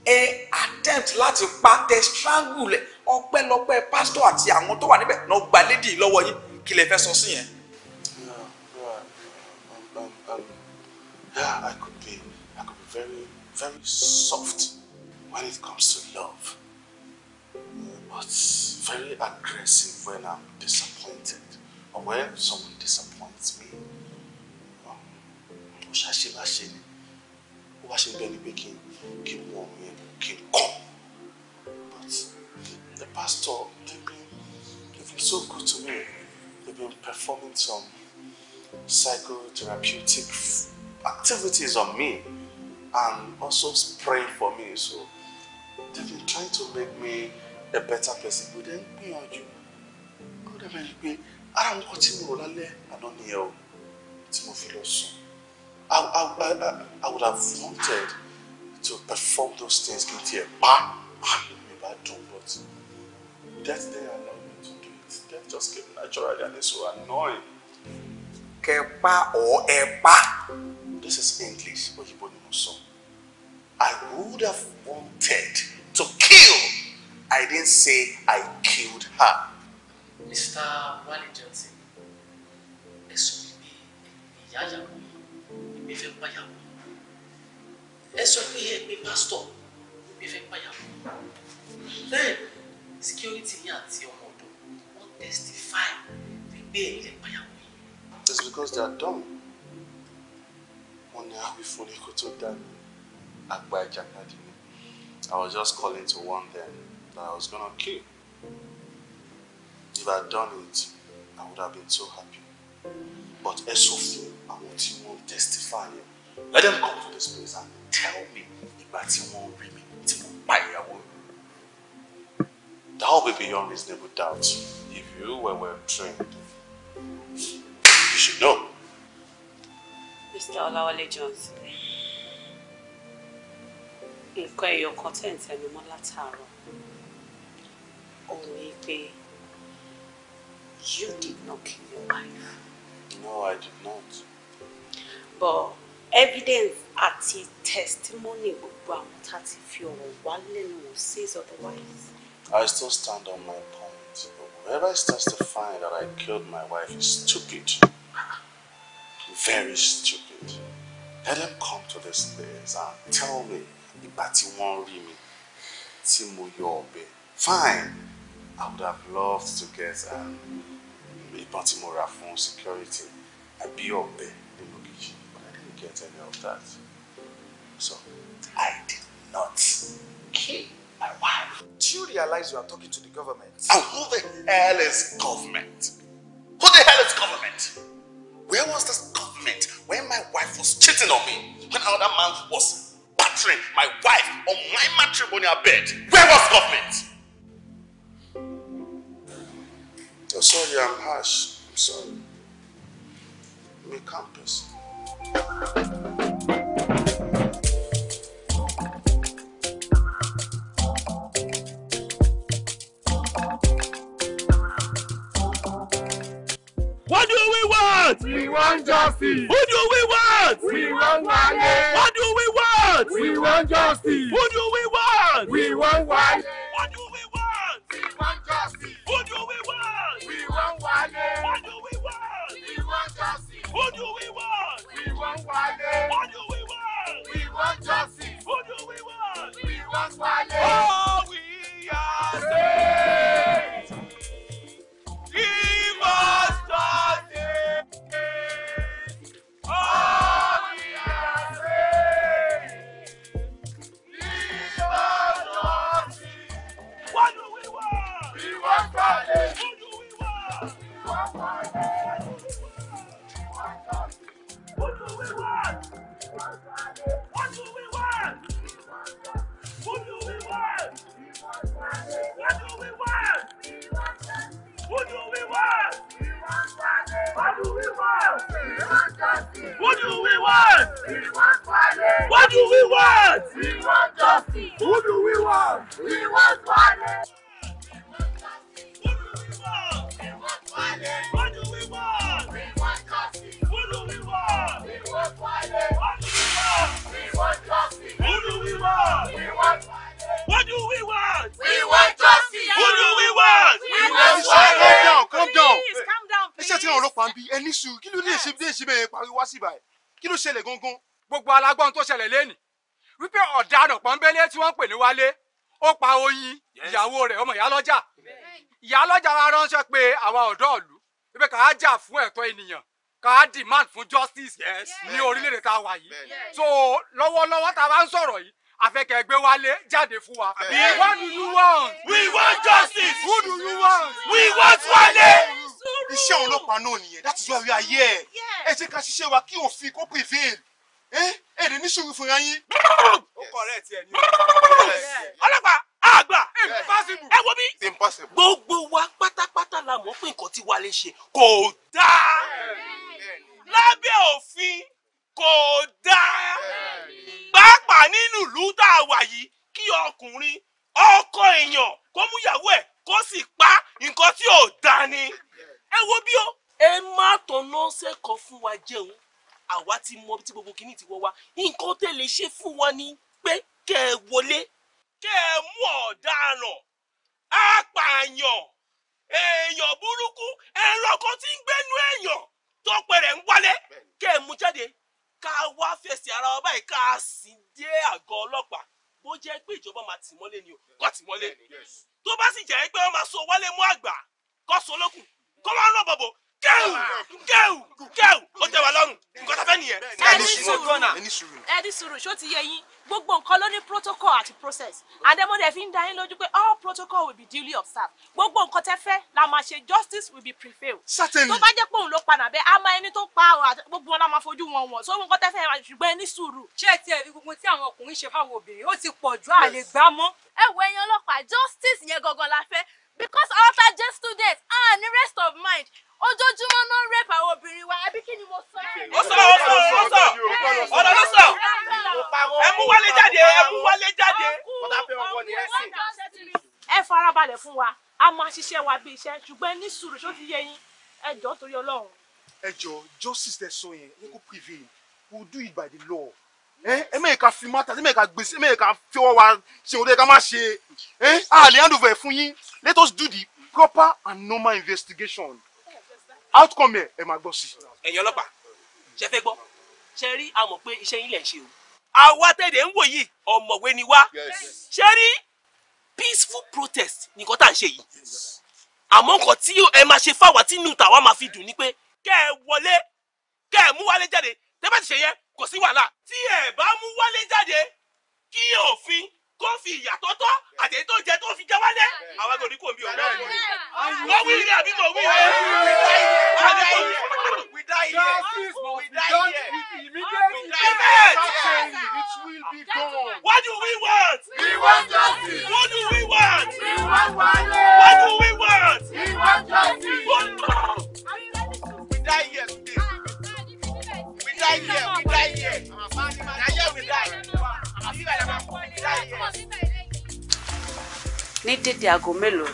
ẹ attempt láti pa, tẹ́ strangle ẹ. Ọpẹ́lọpẹ́ pastor àti àwọn tó wà níbẹ̀ náà gba lady yìí lọ́wọ́ yín. Kí lẹ fẹ́ sọ sí yẹn? Yeah, I could be very, very soft when it comes to love, but very aggressive when I'm disappointed or when someone disappoints me. Ó ṣàṣe má ṣe ni, ó wá ṣe bẹ́ẹ̀ ni pé kí n wọ ọ̀run yẹn, kí n kọ́. But the pastor, they've been so good to me. They've been performing some psychotherapeutic activities on me and also praying for me. So they've been trying to make me a better person. But then gbìyànjú, ó dẹ̀ mẹ́rin pé ara wọn kọ́ tí mo rò lálẹ́ àná nìyẹn o, tí mo fi lọ sùn. I would have wanted to perform those things kí n tiẹ̀ pa, inú mi bá dùn, but death didn't allow me to do it. Death just came naturally and it's so annoying. Kẹ pa or ẹ pa. This is English, òyìnbó ni mo sọ. I would have wanted to kill. I didn't say I killed her. Mr. Wale Johnson, ẹ sọ wípé ìyá ìyàwó yìí ìgbé fẹ́ pàyàwó. Ẹ sọ pé ẹ pé pásítọ̀ ìgbé fẹ́ pàyàwó. Then security ní àti ọmọ ọ̀dọ̀ wọ́n testify wípé ẹ̀yin lẹ pàyàwó yìí. It's because they are dumb. Wọ́n ní àwífúnni kó tó dání, àgbà ìjàkadì ni. I was just calling to warn them that I was gonna kill. If I had done it, I would have been so happy. But ẹ sọ fún àwọn tí wọ́n testify yẹn, let them come to this place and tell me ìgbà tí wọ́n rí mi tí mo pa ìyàwó mi. Probably beyond reasonable doubt. If you were well trained, you should know. Mr. Olawale Johnson, nǹkan ẹyọ kan tẹ̀ ń tẹnu mọ́ látàárọ̀ òun ni pé you did not kill your wife. No, I did not. But evidence àti testimony gbogbo àwọn tá a ti fi ọ̀rọ̀ wá lẹ́nu wò says otherwise. I still stand on my point. Whoever is testifying that I killed my wife is stupid. Very stupid. Let them come to this place and tell me ìgbà tí wọ́n rí mi tí mo yọ ọ̀bẹ. Fine. I would have loved to get ìbọn tí mo rà fún security àbí ọ̀bẹ nínú kitchen, but I didn't get any of that. So I did not kill my wife. Do you realize you are talking to the government? And who the hell is government? Who the hell is government? Where was this government when my wife was cheating on me? When another man was battering my wife on my matrimonial bed? Where was government? Oh, sorry, I'm harsh. I'm sorry. I'm a campus. What do we want? We want justice. Who do we want? We want Wale. What do we want? We want justice. Who do we want? We want Wale. What do we want? We want justice. Who do we want? We want Wale. What do we want? We want justice. Who do we want? We want Wale. What do we want? We want justice. Who do we want? We want Wale. Oh, we are saved. Give us justice. Oh, we are saved. Give us justice. What do we want? We want Wale. Who do we want? We want Wale. We want justice. Who do we want? What do we want? Who do we want? What do we want? Who do we want? What do we want? We want justice. Who do we want? We want Wale. What do we want? We want justice. Who do we want? We want Wale. Who do we want? We want Wale. What do we want? We want justice. Who do we want? We want Wale. What do we want? We want justice. Who do we want? We want Wale. What do we want? We want justice. Who do we want? We want Wale. Calm down, calm down. Please, calm down, please. Iṣẹ́ tí àwọn ọlọ́pàá ń bí ẹni sùúrù kí ló lè ṣe bí ṣe bẹ́ẹ̀ pariwo wá sí ibà yìí? Kí ló ṣẹlẹ̀ gangan? Gbogbo alágbọ́n tó ṣẹlẹ̀ lẹ́nìí wípé ọ̀daràn pọ́nbélé tí wọ́n ń pè ní Wálé ó pa Oyin ìyàwó rẹ̀ ọmọ ìyálọ́jà. Ìyálọ́jà wa ránṣẹ́ pé àwa ọ̀dọ́ ìlú wípé ká jà fún ẹ̀tọ́ ènìyàn, ká demand fún justice ní orílẹ̀-èdè tá a wà yìí. So lọ́wọ́lọ́wọ́ tá a bá ń sọ̀rọ̀ yìí, afẹ́kẹ́ gbé Wálé jáde fún wa. What do you want? We want justice. Who do you want? We want Wale. Iṣẹ́ àwọn ọlọ́pàá náà nìyẹn. That is why we are here. Ẹ jẹ́ ká ṣiṣẹ́ wa kí òfin kó prevail. Ẹ lè ní sùúrù fúnra yín. Ó correct ẹ ní. Ọlọ́pàá àgbà. Impossible. Ẹ wo bí. Impossible. Gbogbo wa pátápátá la mọ̀ pé nǹkan tí Wálé ṣe kò dáa. Lábẹ́ òfin kò dáa. Pàápàá nínú ìlú tá a wà yìí kí ọkùnrin ọkọ èèyàn kó mú ìyàwó ẹ̀ kó sì pa nǹkan tí ò dáa ni. Ẹ wo bí o. Ẹ má tọ̀nà sẹ́kọ̀ọ́ fún wa jẹun. Àwa ti mọ tí gbogbo kìíní ti wọ́ wa. Nǹkan tẹ́ lè ṣe fún wa ni pé kẹ́ ẹ wọlé, kẹ́ ẹ mú ọ̀daràn, apààyàn, èèyàn burúkú, ẹranko tí ń gbénú èèyàn tó pẹ̀rẹ̀ ń wálé, kẹ́ ẹ mú jáde, ká wá fẹsẹ̀ ara wa báyìí ká sì dé àgọ́ ọlọ́pàá. Bó jẹ́ pé ìjọba máa tì mọ́lé ni o, kó tì mọ́lé. Tó bá sì jẹ́ pé wọ́n máa so Wálé mú àgbà, kó so lókùn, kó wá rán bọ̀bọ̀, kẹ́hù kẹ́hù kẹ́hù ó tẹ́ wa lọ́rùn, nǹkan tá a fẹ́ nìyẹn. Ẹni sùúrù, ẹni sùúrù, ṣó ti yé yín? Gbogbo nǹkan ló ní protocol àti process. Àdèmọ́dé fi ń dá yín lójú pé all protocol will be duly observed. Gbogbo nǹkan tẹ́ fẹ́ la máa ṣe, justice will be prevailed. Certainly. Tó bá jẹ́ pé òun ló padà bẹ́ẹ̀, a máa ẹni tó pa gbogbo wọn la máa fojú wọn wọ̀n. So nǹkan tẹ́ fẹ́ ṣùgbọ́n ẹni sùúrù. Ṣé ẹ ti ẹ̀rí gbogbo tí àwọn ọkùnrin ṣe fáwọn obìnrin? Ó ti pọ̀ ju àlè gbá mọ́. Ẹ wo ẹ̀yin ọlọ́pàá, justice yẹn gangan la fẹ́. Because A máa ṣiṣẹ́ wa bí iṣẹ́, ṣùgbọ́n ẹ ní sùúrù, ṣó ti yé yín? Ẹ jọ̀ọ́ torí Ọlọ́run. Ẹ jọ̀ọ́, justice tẹ sọ yẹn ẹ kó prevail. We will do it by the law. Ẹ mẹ́rin ká fi matter, ẹ mẹ́rin ká gbèsè, ẹ mẹ́rin ká fi ọwọ́ wa ṣe òde ká má ṣe. Ẹ á lè hand over ẹ̀ fún yín. Let us do the proper and normal investigation. Outcome ẹ ẹ máa gbọ́ sí. Ẹ̀yin ọlọ́pàá, ṣe fẹ́ gbọ́? Ṣe rí, a mọ̀ pé iṣẹ́ yín lẹ̀ ń ṣe o. Àwa tẹ̀lé ń wò yìí, ọ̀mọ̀wé ni wá. Ṣe rí, peaceful protest nìkan tá à ń ṣe yìí. Àmọ́ nǹkan tí ẹ máa ṣe fáwa tí inú tàwa máa fi dùn ni pé kẹ́ ẹ wọlé, kẹ́ ẹ mú Wálé jáde. Tẹ́ bá ti ṣe yẹn, kò sí wàhálà. Tí ẹ bá mú Wálé jáde, kí òfin kó fi ìyà tó tọ́ àti èyí tó jẹ tó fi jẹ Wálé. Àwa kò ní kò bí o. Wọ́n wí ilé àbí mo wí ilé. We die here. We die here. Immediately. It will be done. What do we want? We want justice. What do we want? We want Wale. What do we want? We want justice. We die here today. We die here. We die here. Na here we die. We die here. Ní dédé aago mélòó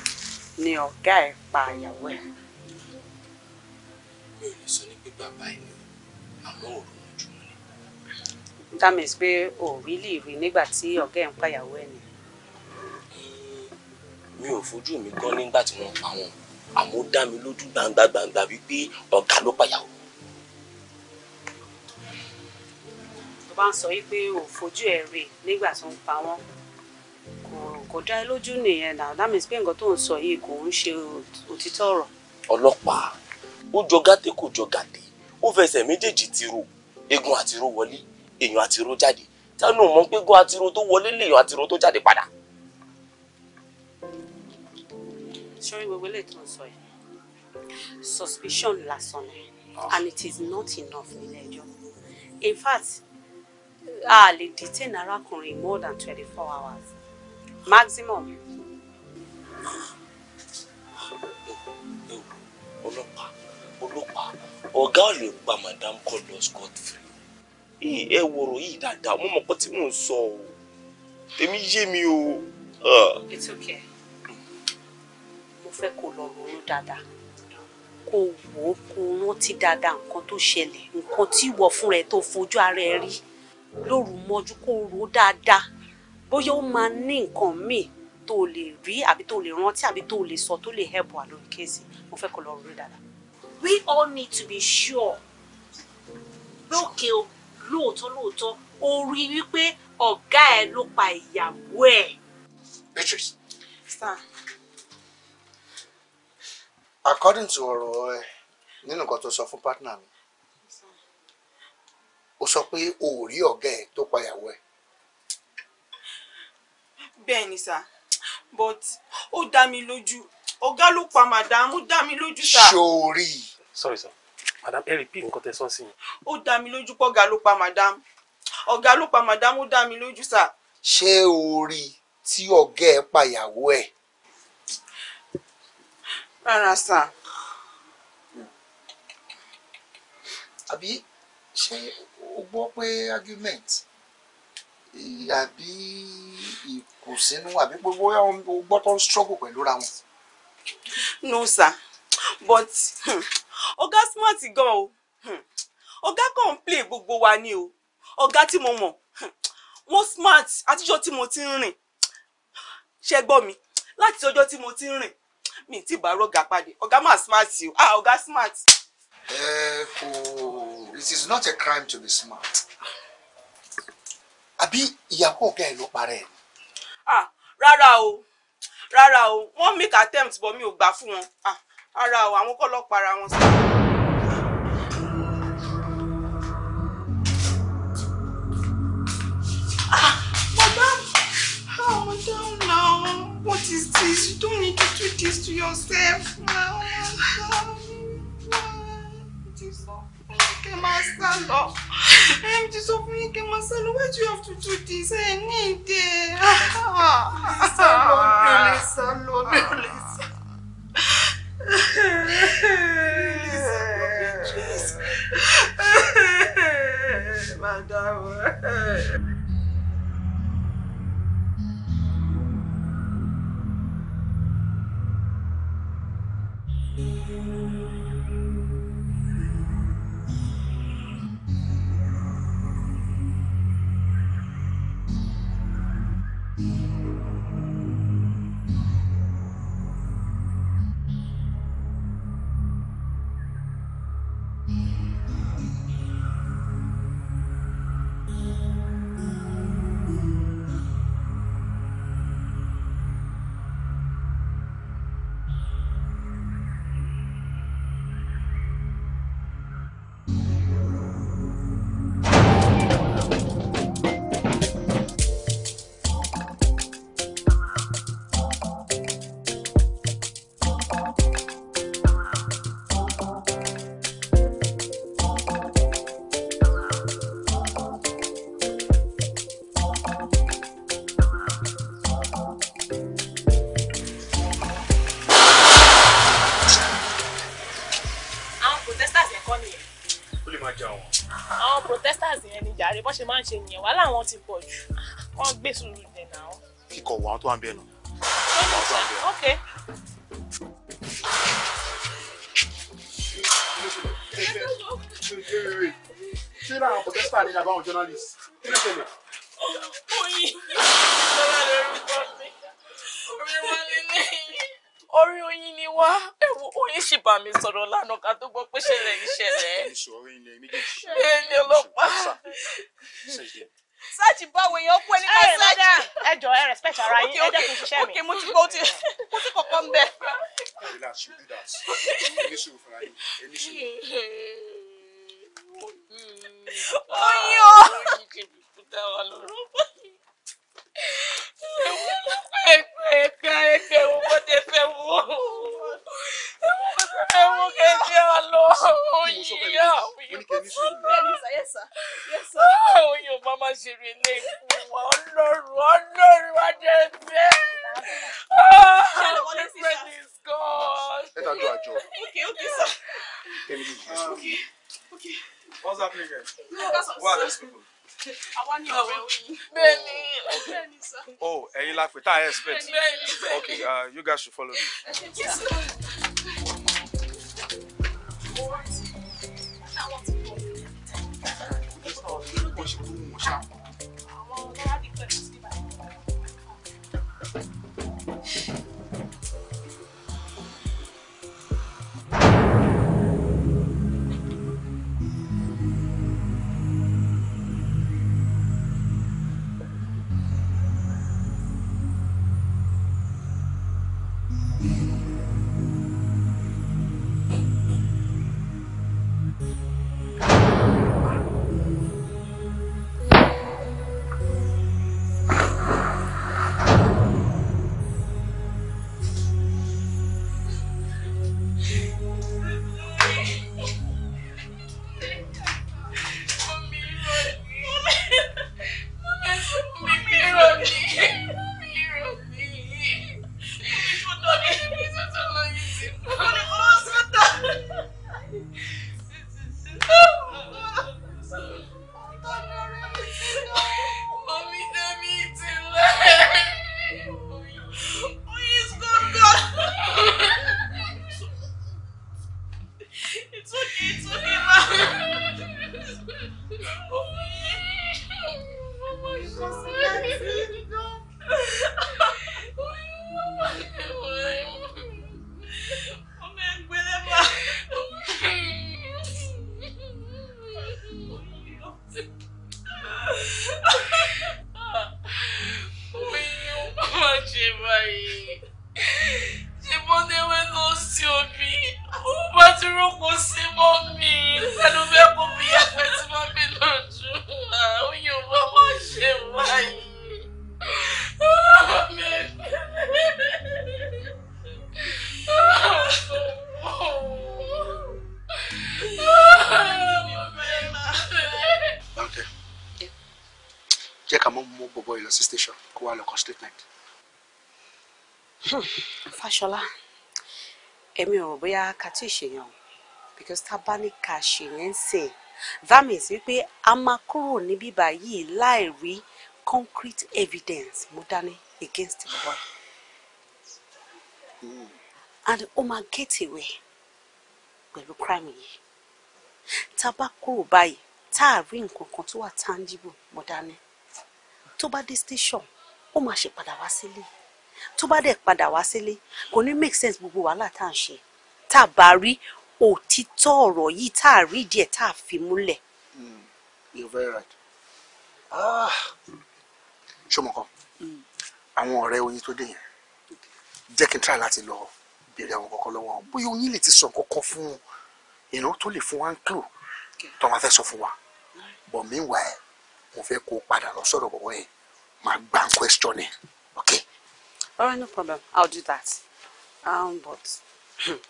ni ọ̀gá ẹ̀ pa ìyàwó ẹ̀? Mi ò lè sọ ní pé bàbá ẹ̀ ni o, àmọ́ òru mọ́júmọ́ ni. That means pé o ò really rí nígbà tí ọ̀gá ẹ̀ ń pa ìyàwó ẹ̀ ni. Mi ò fojú mi gan nígbà tí wọ́n pa wọn, àmọ́ ó dá mi lójú gbangba gbangba wípé ọ̀gá ló pàyàwó. Tó bá ń sọ wípé o ò fojú ẹ̀ rí nígbà tó ń pa wọ́n, kò dá ẹ lójú nìyẹn náà. That means pé nǹkan tó ń sọ yìí kò ń ṣe òtítọ́ ọ̀rọ̀. Ọlọ́pàá, ó jọ gàtè kò jọ gàtè, ó fẹsẹ̀ méjèèjì ti ro, egun àti ro wọlé, èèyàn àti ro jáde. Tánú mọ̀ pé egun àti ro tó wọlé lèèyàn àti ro tó jáde padà. Sórí gbogbo eléyìí tó ń sọ yìí, suspicion lásán ni, and it is not enough nílé ẹjọ́. In fact, a lè detain arákùnrin more than 24 hours maximum. Ọlọ́pàá, ọlọ́pàá, ọ̀gá ò lè pa madam kó lọ scot free. Ẹ wọ̀rọ̀ yìí dáadáa, mo mọ̀ pé tí mò ń sọ o, tèmi yé mi o. It's okay. Mo fẹ́ kó lọ ronú dáadáa, kó wò ó, kó rántí dáadáa nǹkan tó ṣẹlẹ̀, nǹkan tí ìwọ fúnra ẹ tó fojú ara ẹ rí lóru mọ́jú, kó rò ó dáadáa. Bóyá ó máa ní nǹkan míì tó lè rí àbí tó lè rántí àbí tó lè sọ tó lè help wa lórí case. Mo fẹ́ kó lọ ronú dáadáa. We all need to be sure pé òkè o, lóòótọ́ lóòótọ́ o rí wípé ọ̀gá ẹ ló pa ìyàwó ẹ̀. Beatrice. Sir. According to ọ̀rọ̀ ẹ nínú nǹkan tó sọ fún partner mi, ó sọ pé o ò rí ọ̀gá ẹ tó pa ìyàwó ẹ. Bẹ́ẹ̀ ni sir, but ó dá mi lójú, ọ̀gá ló pa madam, ó dá mi lójú sir. Sórí. Sorry sir, madam, ẹ repeat nǹkan tẹ́ sọ sí mi. Ó dá mi lójú pé ọ̀gá ló pa madam, ọ̀gá ló pa madam, ó dá mi lójú sir. Ṣé o rí tí ọ̀gá ẹ pa ìyàwó ẹ? Rárá sir. Àbí ṣé o gbọ́ pé argument àbí ìkùnsínú àbí gbogbo o gbọ́ tó ń struggle pẹ̀lú ra wọn? No sir, but ọ̀gá smart gan o. Ọ̀gá kàn ń play gbogbo wa ni o. Ọ̀gá tí mo mọ̀, wọ́n smart. Àtijọ́ tí mo ti ń rìn, ṣé gbọ́ mi, láti ọjọ́ tí mo ti ń rìn mi ti bá rọ̀gá pàdé. Ọ̀gá máa smart o. Ah, ọ̀gá smart. Ẹ kò, it is not a crime to be smart. Àbí ìyàwó ọ̀gá ẹ̀ ló parẹ́ ẹ̀? Ah, rárá o, rárá o, wọ́n make attempt but mi ò gbà fún wọn. Ah, rárá o, àwọn kọ́ ló para wọn sí. Ah, madam, ah, madam now, what is this? You don't need to do this to yourself now, madam. It is so kẹ́ máa sá lọ. Ẹ ti sọ fún yín kẹ́ máa sá lọ. Why do you have to do this? Ẹ ní ìdè. Sá lọ, mi ò lè sá lọ, mi ò lè sá. Madam. Jàre bó ṣe máa ń ṣe nìyẹn, wàhálà wọn ti pọ̀ jù, wọ́n gbé sùúrù jẹ náà. Kíkọ wọ àwọn tó wà ń bẹ̀ nù. Ok. Ṣé láwọn protester ni àbáwọn journalist? Kí ló ṣẹlẹ̀? Oyin, lọ́la lórúkọ mi, orí wa lélẹ́yìn. Orí oyin ni wá, ẹ̀wọ̀ oyin sì bá mi sọ̀rọ̀ lánàá ká tó gbọ́ pé ṣẹlẹ̀ ìṣẹ̀lẹ̀. Bẹ́ẹ̀ ni ọlọ́pàá. Sáàjì báwo èèyàn kú ẹni ká sáàjì. Ẹ jọ̀ọ́ ẹ respect ara yín, ẹ jẹ́ kí n ṣiṣẹ́ mi. Ok, mo ti gbọ́, ó ti kọ̀kọ́ ń bẹ. Relax, you do that. Ẹni sùúrù fúnra yín, ẹni sùúrù. Oyin o. Oyin kì í fi dá wa lọ́rọ̀ báyìí. Ẹgbẹ́ wo bó tẹ fẹ́ wo. Ẹ wo kẹ́kẹ́ wa lọ. Oyin yá. Oyin ò bá má ṣe rí ilé ìfún wa. Ọlọ́run Ọlọ́run wá jẹ́ fẹ́. Praise God. Ẹ dájú àjọ. Okay, okay, sir. Okay, okay. What's happening here? Who are these people? Àwa ni ọ̀rẹ́ oyin. Bẹ́ẹ̀ni. Bẹ́ẹ̀ni sir. Oh, ẹ̀yin la pè tá a expect. Bẹ́ẹ̀ni. Okay, you guys should follow me. Yes, sir. Fáṣọlá, èmi ò rò bóyá ká tí ì ṣèyàn because tá a bá ní ká ṣe yẹn ń sìn, that means wípé a máa kúrò níbí báyìí láì rí concrete evidence mú dání against the boy. And ó máa get away. pẹ̀lú crime yìí. Tá a bá kúrò báyìí, tá a rí nǹkan kan tó wà tangible mọ́ dání, tó bá dé station, ó máa ṣe padà wá sílé. Tó bá dẹ̀ padà wá sílé, kò ní make sense gbogbo wàhálà tá à ń ṣe. Tá a bá rí òtítọ́ ọ̀rọ̀ yìí, tá a rí díẹ̀ tá a fi múlẹ̀. You're very right. Ṣé o mọ̀ kan? Àwọn ọ̀rẹ́ Oyin tó dé yẹn, jẹ́ kí n try láti lọ béèrè àwọn kọ̀ọ̀kan lọ́wọ́ wọn. Bóyá Oyin lè ti sọ nǹkan fún un, tó lè fún wa ń clue tó máa fẹ́ sọ fún wa. But meanwhile, mo fẹ́ kó padà lọ sọ̀rọ̀ bọ̀bọ̀ yẹn, máa gbà ń question ẹ̀, okay? All right, no problem. I'll do that. But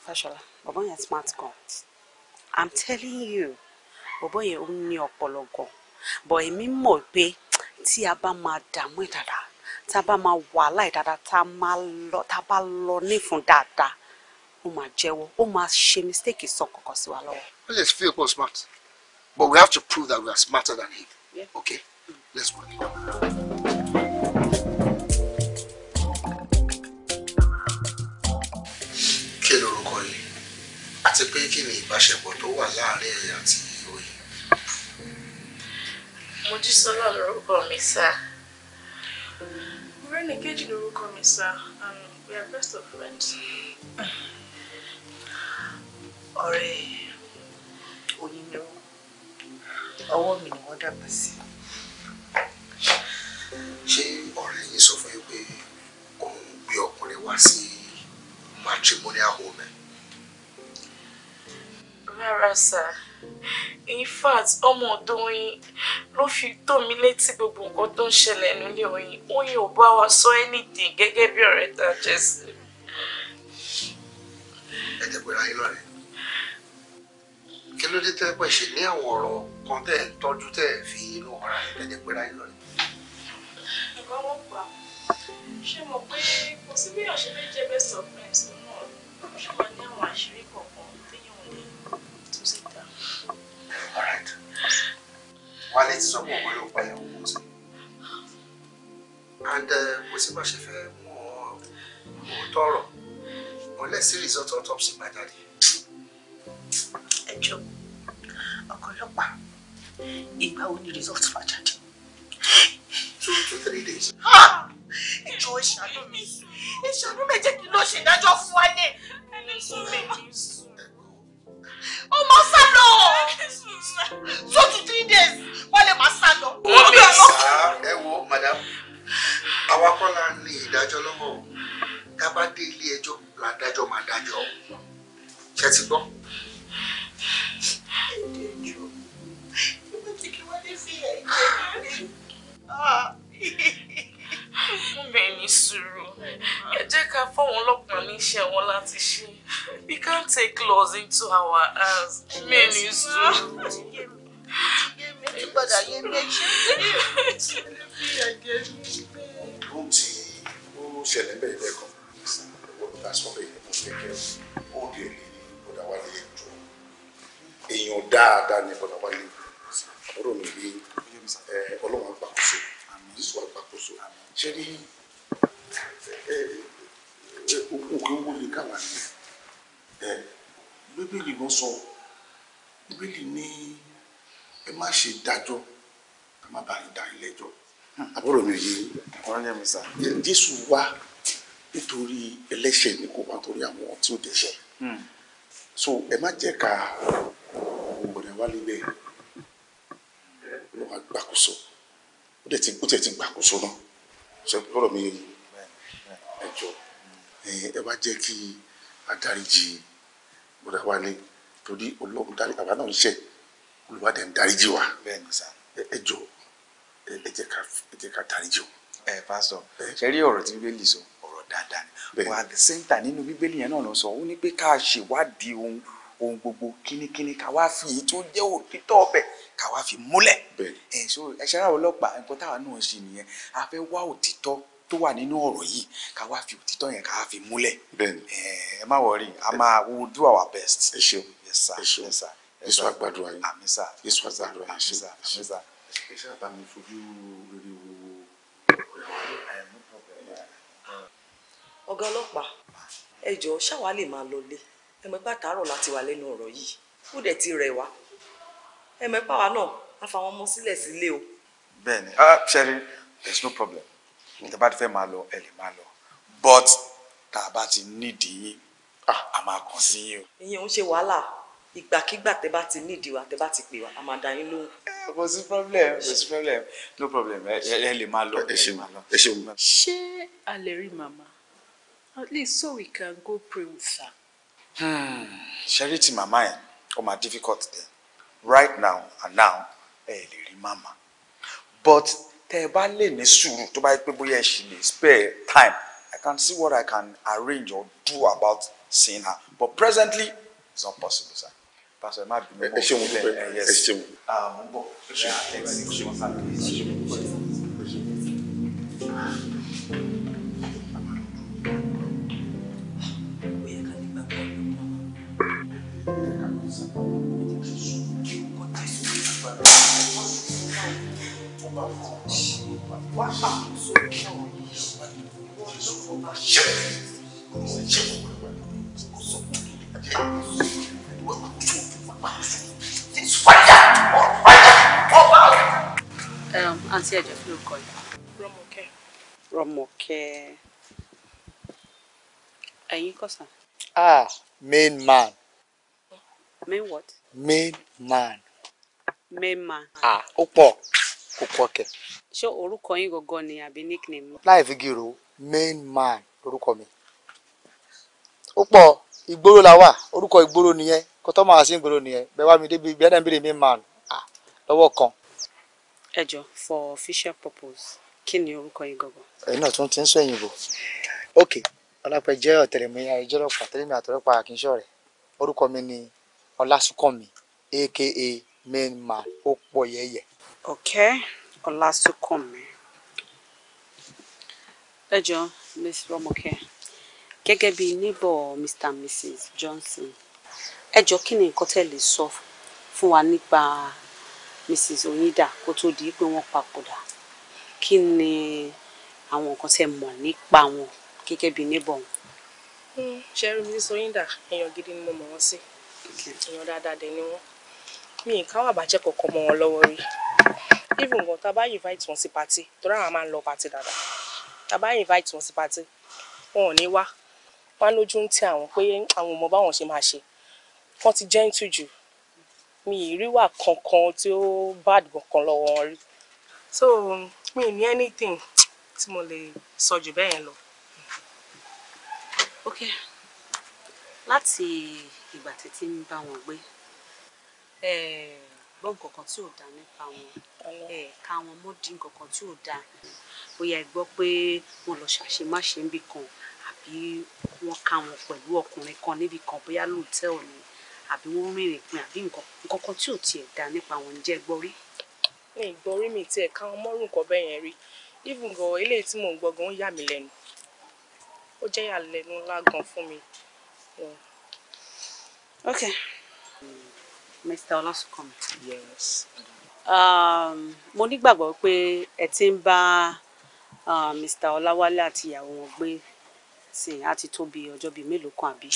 Fashola, bọ̀bọ̀ yẹn smart gan. I'm telling you, bọ̀bọ̀ yẹn ó ní ọpọlọ gan. But èmi mọ̀ pé tí a bá máa dààmú ẹ̀ dáadáa, tá a bá máa wàhálà ẹ̀ dáadáa, tá a bá lọ nífun dáadáa, ó máa jẹ́wọ́, ó máa ṣe mistake sọ kankan sí wa lọ́wọ́. Let's feel more smart, but we have to prove that we are smarter than him. Yeah. Okay, let's go. Kí lorúkọ yìí? Àti pé kí ni ìbáṣepọ̀ tó wà láàárín ẹ̀yin àti Oyin? Mojísọ́lá lorúkọ mi, sir. Mọ́rẹ́níkejì lorúkọ mi, sir, and we are best of friends. Ọ̀rẹ́ Oyin ni wọ́n, ọwọ́ mi ni wọ́n dàgbà sí. Ṣé ọ̀rẹ́ yín sọ fún yín pé òun gbé ọkùnrin wá sí matrimonial home ẹ̀? Rárá, sir. In fact, ọmọ ọ̀dọ̀ Oyin ló fi tó mi létí gbogbo nǹkan tó ń ṣẹlẹ̀ nílé Oyin. Oyin ò bá wa sọ anything gẹ́gẹ́ bí ọ̀rẹ́ tá a jẹ́ sí. Ẹ jẹ́ pé ráyé lọ́rẹ̀. Kí ló dé tẹ́ pẹ̀ ṣe ní àwọn ọ̀rọ̀ kan tẹ́ ẹ̀ ń tọ́jú tẹ́ ẹ̀ fi inú ọ̀rá ẹ̀ tẹ́ pé ráyé lọ́rẹ̀? Ọ̀gá ọlọ́pàá, ṣé mọ̀ pé kò sí bí èèyàn ṣe fẹ́ jẹ́ best of friends náà, ó ṣe máa ní àwọn àṣírí kọ̀ọ̀kan téèyàn ò lè tú síta. All right. Wálé ti sọ pé òun yóò pa ìyàwó wọn sí. And kò sí bá ṣe fẹ́ mọ òótọ́ ọ̀rọ̀. Wọ́n lẹ̀ sí result autopsy bá jáde. Ẹ jọ̀ọ́, ọ̀gá ọlọ́pàá, ìgbà wo ni result máa jáde? 2 to 3 days. Ẹ jọ̀ọ́, ẹ ṣàánú mi. Ẹ ṣàánú mi, jẹ́ kí n lọ ṣe ìdájọ́ fún Wálé. Ó máa sá lọ. 2 to 3 days, Wálé máa sá lọ. Ẹ wo, madam, àwa kọ́ la ní ìdájọ́ lọ́wọ́ o. Tá bá dé ilé ẹjọ́, làdájọ́ máa dájọ́. Ṣé ti gbọ́? Mo bẹ̀ ní sùúrù. Ẹ jẹ́ ká fáwọn ọlọ́pàá níṣẹ́ wọn láti ṣe. We can't take laws into our hands. Bẹ̀ ní sùúrù. Ohun tí ó ṣẹlẹ̀ ń bẹ̀rẹ̀ lẹ́ẹ̀kan, ọ̀gá sọ bẹ́ẹ̀ mo fẹ́ kẹ́ ó dé lè bọ̀dà Wálé jọ. Èèyàn dáadáa ni bọ̀dà Wálé. Àbúrò mi rí Ọlọ́run àgbàkóso, Jésù àgbàkóso. Ṣé rí òkè owó lè káwá ní? Bíbélì gan sọ, Bíbélì ní ẹ má ṣe dájọ́, ká má bàa dá ilé ẹjọ́. Àbúrò mi yé Jésù wá nítorí ẹlẹ́ṣẹ̀ ni, kò wá nítorí àwọn tí ó dẹ́ṣẹ̀. So ẹ má jẹ́ ká bọ̀dà Wálé bẹ́ẹ̀. Ọlọ́run á gbàkóso. Ó dẹ̀ ti gbàkóso náà. Ṣé ọ̀rọ̀ mi yé yín? Ẹ jọ̀ọ́, ẹ wá jẹ́ kí a dáríjì bọ̀dà Wálé torí Ọlọ́run dárí àwa náà ń ṣẹ̀, Olúwa dẹ̀ ń dáríjì wa. Ẹ jọ̀ọ́, ẹ jẹ́ ká dáríjì o. Ẹ pásítọ̀, ṣe rí ọ̀rọ̀ tí Bíbélì sọ, ọ̀rọ̀ dáadáa ni. But at the same time, nínú Bíbélì yẹn náà ló sọ, ó ní pé ká ṣèwádìí ohun gbogbo kínníkínní, ká wá fi èyí tó jẹ́ òtítọ́ ọbẹ̀ ká wá fi múlẹ̀. Ẹ ṣe ara ọlọ́pàá, nǹkan táwa náà ṣe nìyẹn. A fẹ́ wá òtítọ́ tó wà nínú ọ̀rọ̀ yìí, ká wá fi òtítọ́ yẹn ká wá fi múlẹ̀. Ẹ má worry, a máa, we will do our best. Ẹ ṣeun. Yes sir. Ẹ ṣeun. Yes sir. Jésù á gbàdúrà yín. Àmín sir. Jésù á gbàdúrà yín. Àmín sir. Àmín sir. Ẹ ṣáà bá mi fojú rere wo. Ọ̀gá ọlọ́pàá, ẹ jọ̀ọ́, ṣáwa lè máa lọlé. Ẹ mọ̀ pé àtàárọ̀ láti wà lẹ́nu ọ̀rọ̀ yìí, ó dẹ̀ ti rẹ̀ wá. Ẹ mọ̀ pé àwa náà a fa àwọn ọmọ sílẹ̀ sílé o. Bẹ́ẹ̀ni, Sherry, there is no problem. Tẹ́ bá ti fẹ́ máa lọ, ẹ lè máa lọ. But tá a bá ti nídìí yín, a máa kàn sí yín o. Ìyẹn ò ń ṣe wàhálà. Ìgbàkigbà tẹ́ bá ti nídìí wa, tẹ́ bá ti pè wá, a máa dá yín lóhùn. Kò sí problem, kò sí problem, no problem. Ẹ lè máa lọ, ẹ ṣe máa lọ. Ẹ ṣe máa. Ṣé a lè rí màmá? At least so we can go pray with her. Ṣẹ́rí ti màmá ẹ̀, ó máa difficult then. Right now and now, ẹ lè rí màmá. But tẹ́ ẹ bá lè ní sùúrù tó bá yẹ pé bóyá ẹ ṣì lè spare time, I can see what I can arrange or do about seeing her. But presently, it's not possible, sir. Pastor, ẹ má bínú. Ẹ ṣeun dúpẹ́, ẹ ṣeun. Mo ń bọ̀. Ẹ ṣeun. Ẹ ṣeun. Àǹtí ẹ̀jẹ̀ kí ló kọ yìí? Rọ́mọkẹ́. Rọ́mọkẹ́. Ẹ̀yin kọ́ sàn. Ah, main man. Main what? Main man. Main man. Ah, ó pọ̀, kò pọ̀ kẹ̀. Ṣé orúkọ yín gangan ni àbí nickname? Láì fi gírò, main man lorúkọ mi. Ó pọ̀, ìgboro la wà, orúkọ ìgboro nìyẹn, kó tó máa sí ìgboro nìyẹn, bẹ́ẹ̀ wá mi débi bí ẹ̀dá ń béèrè main man. Ah, lọ́wọ́ kan. Ẹ jọ̀ọ́, for official purpose, kí ni orúkọ yín gangan? Ẹ̀yin náà tún ti ń sọ òyìnbó. Ok, Ọlápẹ́ jẹ́ ọ̀tẹlẹ̀múyẹ́ ìjọ́lọ́pàá tẹ́lẹ̀mí àtọ́lọ́pàá àkínṣọ́ rẹ̀. Orúkọ mi ni Ọlásùnkànmí, aka main man, ó pọ̀ yẹ́yẹ́. Ok, Ọlásùnkànmí. Ẹ jọ̀ọ́, Miss Rọ́mọkẹ́, gẹ́gẹ́ bí neighbor Mr. and Mrs. Johnson, ẹ jọ̀ọ́ kí ni nǹkan tẹ́ lè sọ fún wa nípa Mrs. Oyinda kó tó di pé wọ́n papòdà? Kí ni àwọn nǹkan tẹ́ mọ̀ nípa wọn gẹ́gẹ́ bí neighbor wọn? Ṣẹ́rí Mrs. Oyinda, èèyàn gidi ni mo mọ̀ wọ́n sí. Èèyàn dáadáa dẹ̀ ni wọ́n. Mi ì káwọ́ àbàjẹ́ kankan mọ́ wọn lọ́wọ́ rí. Even gan tá a bá invite wọn sí party, torí àwọn máa ń lọ party dáadáa. Tá a bá invite wọn sí party, wọn ò ní wá. Wọ́n á lójú ń tì àwọn pé àwọn ò mọ báwọn ṣe máa ṣe. Wọ́n ti gentle jù. Mi ì rí wà kankan tí ó bad kankan lọ́wọ́ wọn rí. So mi ì ní anything tí mo lè sọ jù bẹ́ẹ̀ yẹn lọ. Ok, láti ìgbà títí ń bá wọn gbé, gbọ́ nǹkan kan tí ò dáa nípa wọn, ká wọn mọ́ dín nǹkan kan tí ò dáa, bóyá ẹ gbọ́ pé wọ́n lọ ṣàṣemáṣe níbì kan, àbí wọ́n ká wọn pẹ̀lú ọkùnrin kan níbì kan, bóyá lóòtẹ́ẹ̀lì ni, àbí wọ́n rìnrìn pin, àbí nǹkan kan tí ò tiẹ̀ dáa nípa wọn, ǹjẹ́ gbọ́ rí? Mi ì gbọ́ rí, mi tiẹ̀ ká wọn mọ́rùn nǹkan bẹ́ẹ̀ yẹn rí. Even gan eléyìí tí mò ń gbọ́ gan ó yà mí lẹ́nu. Ó jẹ́ ìyàlẹ́nu ńlá gan fún mi. Ok. Mr. Ọlásùnkànmí. Yes. Mo nígbàgbọ́ pé ẹ ti ń bá Mr. Ọláwálé àti ìyàwó wọn gbé sí á ti tó bí ọjọ́ bíi mélòó kan àbí?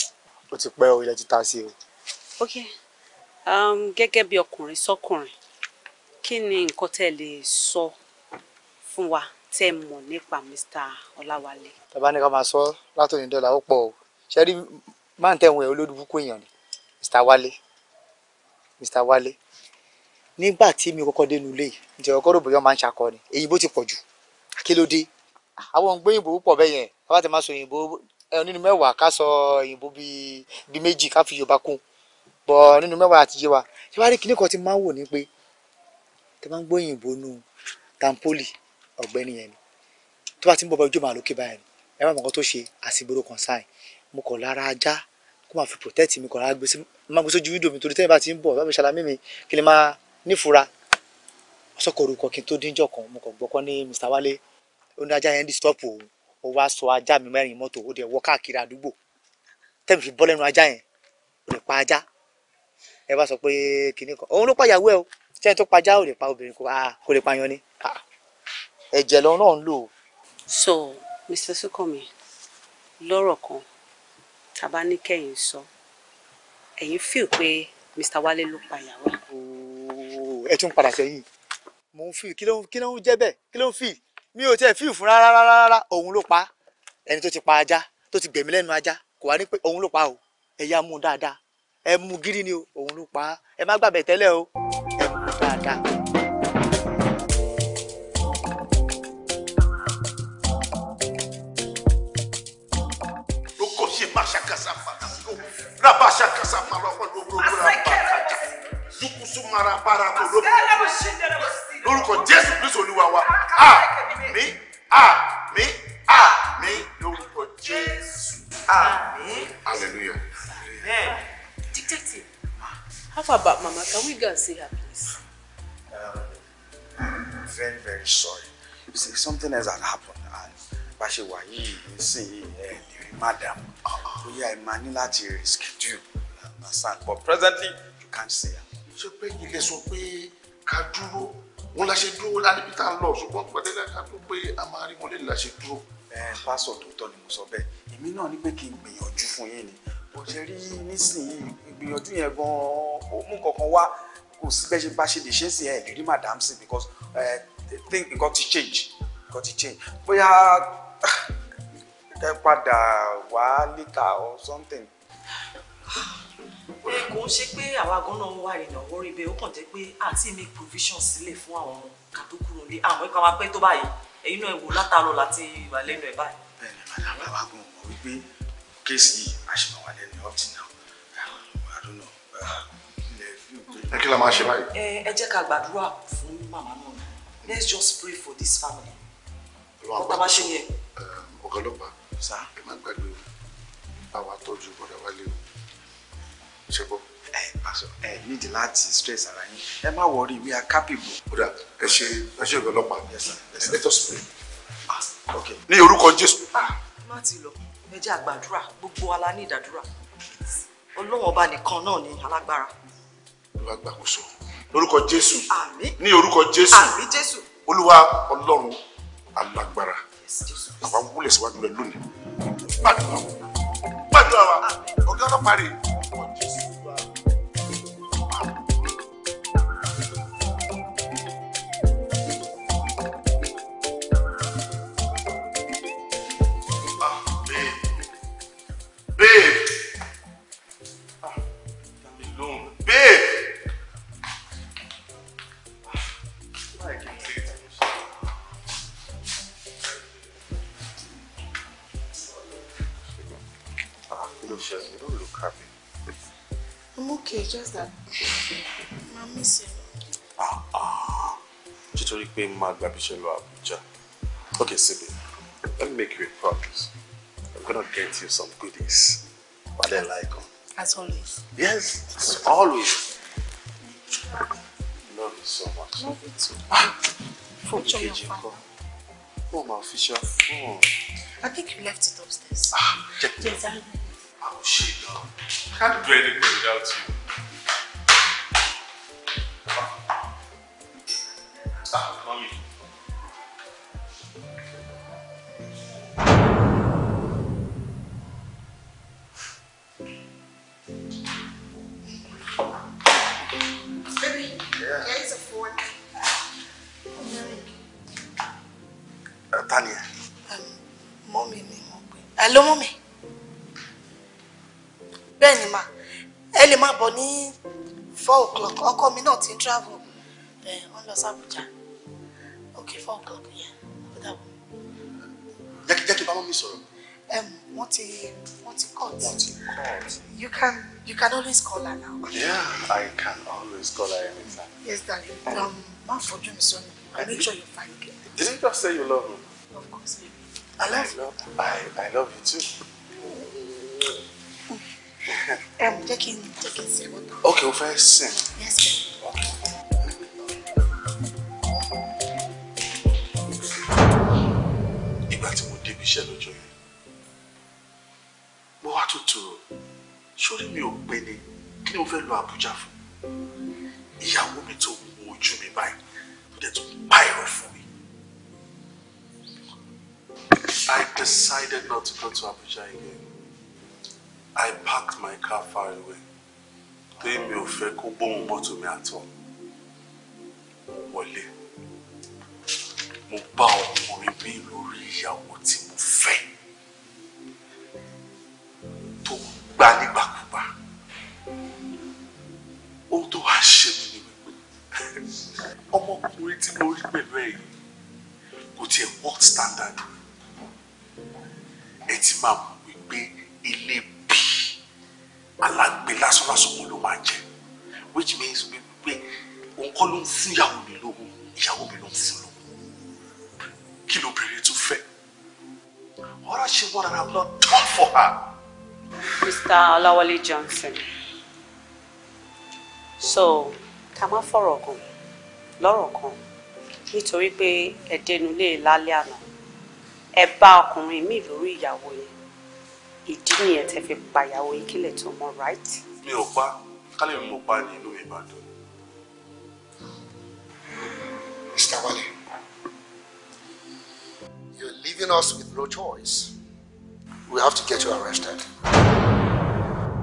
Ó ti pẹ́ o, ilẹ̀ ti ta sí o. Ok. Gẹ́gẹ́ bí ọkùnrin sọ́kùnrin, kí ni nǹkan tẹ́ lè sọ fún wa tẹ́ mọ̀ nípa Mr. Ọláwálé? Tàbá ní ká máa sọ látòní dọ́là ó pọ̀ o. Ṣé rí máa ń tẹ̀wọ̀n ẹ̀ olórí búkú èèyàn ni Mr. Wálé. Mr. Wálé. Nígbà tí mi kọ́kọ́ dénú ilé yìí, ǹjẹ́ ọkọ́ rò bóyá máa ń ṣakọ ni, èyí bó ti pọ̀ jù. Kí ló dé? Àwọn òǹgbé òyìnbó púpọ̀ bẹ́ẹ̀ yẹn. Bàbá ti máa sọ òyìnbó nínú mẹ́wàá ká sọ òyìnbó bíi méjì ká fi Yorùbá kún. Bọ̀ nínú mẹ́wàá àti yé wa. Ṣé wàá rí kinní kan tí máa ń wò ní pé tẹ máa ń gbọ́ òyìnbó nù Tampoli ọ̀gbẹ́ni yẹn ni. Tó bá ti ń bọ̀ bá ojú màá lókè báyìí ni. Ẹ má mọ̀ nǹkan tó ṣe àsìgboro consign. Mo kọ̀ lára ajá kó máa fi protect mi kọ̀ lára gbé sí máa gbé sójú wíńdò mi torí tẹ́yìn bá ti ń bọ̀ bá mi ṣàlàyé mi kí lè máa nífura. Sọ́kọ̀ orúkọ kí n tó díjọ́ kan mo kàn gbọ́ kọ́ ní Mr. Wálé ó ní ajá yẹn disturb òun, ó wá sọ ajá mi mẹ́rin mọ́tò ó dẹ̀ wọ́ káàkiri àdúgbò tẹ́mi fi bọ́ lẹ́nu ajá yẹn ó lè pa ajá. Ẹ bá sọ pé kinní kan òun ló pa ìyàwó ẹ o, sẹ́yìn tó pajá ò lè pa obìnrin kò lè pa yan ni, ẹ̀jẹ̀ lọ náà ń lò. So Mr. Sukanmi, lọ́rọ̀ kan tá a bá ní kẹ́yìn sọ Ẹ̀yin feel pé Mr. Wálé ló pa ìyàwó ẹ̀. Ẹ tún padà sẹ́yìn. Mo ń feel, kí ló ń jẹ́ bẹ́ẹ̀? Kí ló ń feel? Mi ò tiẹ̀ feel fún rárá rárá rárá. Òun ló pa. Ẹni tó ti pa ajá, tó ti gbẹ̀mí lẹ́nu ajá, kò wá ní pé òun ló pa o. Ẹ yá mú dáadáa. Ẹ mú gírí ni o, òun ló pa. Ẹ má gbàgbẹ́ tẹ́lẹ̀ o. Ẹ mú dáadáa. Lórúkọ Jésù Kristo Olúwa wa, àmín, àmín, àmín, lórúkọ Jésù, àmín, hallelujah. Detective, how about Mama? Can we go and see her, please? I'm very, very sorry. You see, something else had happened, and bá ṣe wà yìí nísìnyí ẹ lè rí madam. Bóyá ẹ máa ní láti reschedule, understand? But presently, you can't see her. Ṣé pé ilé sọ pé ká dúró? Wọ́n la ṣe dúró láti tá a lọ, ṣùgbọ́n pẹ̀lú ká dúró pé a máa rí wọn lè la ṣe dúró. Ẹ pásọ̀ tòótọ́ ni mo sọ bẹ́ẹ̀. Èmi náà ní pé kí n gbìyànjú fún yín ni. Bó ṣe rí nísìnyí, ìgbìyànjú yẹn gan-an ó mú kankan wá. Kò sí bẹ́ẹ̀ ṣe bá ṣe lè ṣe é sí ẹ̀ lè rí madam sí because think nǹkan ti change. Nǹkan ti change. Bóyá ẹ padà wá later or something. Ẹ kò ń ṣe pé àwa gan-an wà ìnáwó rí bẹ́ẹ̀, ó kàn jẹ́ pé àti make provision sílẹ̀ fún àwọn ọmọ ká tó kúrò nílé. Àmọ́ ipa máa pẹ́ tó báyìí, ẹ̀yin náà wò látàárọ̀ láti wà lẹ́nu ẹ̀ báyìí. Bẹ́ẹ̀ni, madam, àwa gan mọ̀ wípé kéèsì yìí a ṣì máa wà lẹ́nu up till now. I don't know. Ẹ kí la máa ṣe báyìí? Ẹ jẹ́ ká gbàdúrà fún màmá náà. Let's just pray for this family. Ọ̀tá máa ṣe nìyẹn. Ọ̀gá ọlọ́pàá, ẹ má gbàgbé o, bá wa tọ́jú bọ̀dà Wálé o. Ṣé gbọ́? Ẹ pásọ, ẹ nídìí láti stress ara yín. Ẹ má worry, we are capable. Kódà ẹ ṣe ọ̀gá ọlọ́pàá. Yes sir. Yes sir. Let us pray. Okay. Ní orúkọ Jésù. Má ti lọ, ẹ jẹ́ àgbàdúrà, gbogbo wa la ní ìdádúrà. Ọlọ́run ọba nìkan náà ni alágbára. Olúwa gbàkóso. Lórúkọ Jésù. Àmín. Ní orúkọ Jésù. Àmín Jésù. Olúwa Ọlọ́run alágbára. Àwa wúlẹ̀ síwájú rẹ lónìí. Gbàdúrà wa. Gbàdúrà wa. Ọ̀gá ọlọ́pàá rè é. Babe. Ah, alone. Babe. Why I can't say it? Ah, you don't look happy. I'm okay, just that I'm missing. Nítorí pé máa gba ibiṣẹ́ lọ Abuja. Okay, Sibi, let me make you a promise. I'm gonna get you some goodies. But I like them. As always. Yes, as always. Love you so much. Love you too. Phone kejì ńkọ́? Oh, my official phone. I think you left it upstairs. Check it. Yes, Oh, shit, no. Can't do anything without you. Ah, mommy. Baby, yeah. Here is a phone. Tania. Mommy ni mo pè. Hello, mommy. Bẹ́ẹ̀ni ma, ẹ lè máa bọ̀ ní 4 o'clock. Ọkọ mi náà ti ń travel. Wọ́n lọ sí Abuja. Okay, 4 o'clock, yeah. Ó dàbọ̀. Jẹ́ kí bá mọ́mí sọ̀rọ̀. Wọ́n ti cut. Wọ́n ti cut. You can always call her now. Yeah, I can always call her anytime. Yes, darling. Má fojú mi sọ́nà. I'll make sure you're fine. Okay? Did you just say you love me? Of course, baby. I love you. I love you too. Jẹ́ kí n sìn wọ́n tán. Okay, o fẹ́ sìn. Yes, baby. Okay. Ìgbà tí mo débi iṣẹ́ lọ́jọ́ yẹn, mo wá tutù, sórí mi ò pé ni, kí ni mo fẹ́ lọ Àbújá fún? Ìyàwó mi tó wo ojú mi báyìí, tó dẹ̀ tún pa ẹ̀rọ fún mi. I decided not to go to Abuja again. I parked my car far away. Torí mi ò fẹ́ kó gbóhùn mọ́tò mi àtọ̀. Mo wọlé. Mo bá ọkùnrin mi lórí ìyàwó tí mo fẹ́. Tó gbà nígbàkúgbà. Ohun tó wá ṣe mí ni wípé ọmọkùnrin tí mo rí pẹ̀lú ẹ̀ yìí kò tiẹ̀ work standard. Ẹ ti máa mọ̀ wípé ilé bí alágbe lásánlásán wọn ló máa jẹ, which means wípé òun kọ́ ló ń fún ìyàwó mi lówó, ìyàwó mi ló ń fún lówó. Kí lóbìnrin tún fẹ́? What does she want that I have not done for her? Mr. Olawale Johnson. So, ká má fọ̀rọ̀ gùn lọ́rọ̀ kan nítorí pé ẹ dénú lé lálẹ́ àná, ẹ bá ọkùnrin míì lórí ìyàwó yẹn, ìdí nìyẹn tẹ́ fi pa ìyàwó yín kílẹ̀ tó mọ́, right? Mi ò pa, kálí mi mo pa ní inú mi bá dùn. Mr. Wale, you're leaving us with no choice. We have to get you arrested.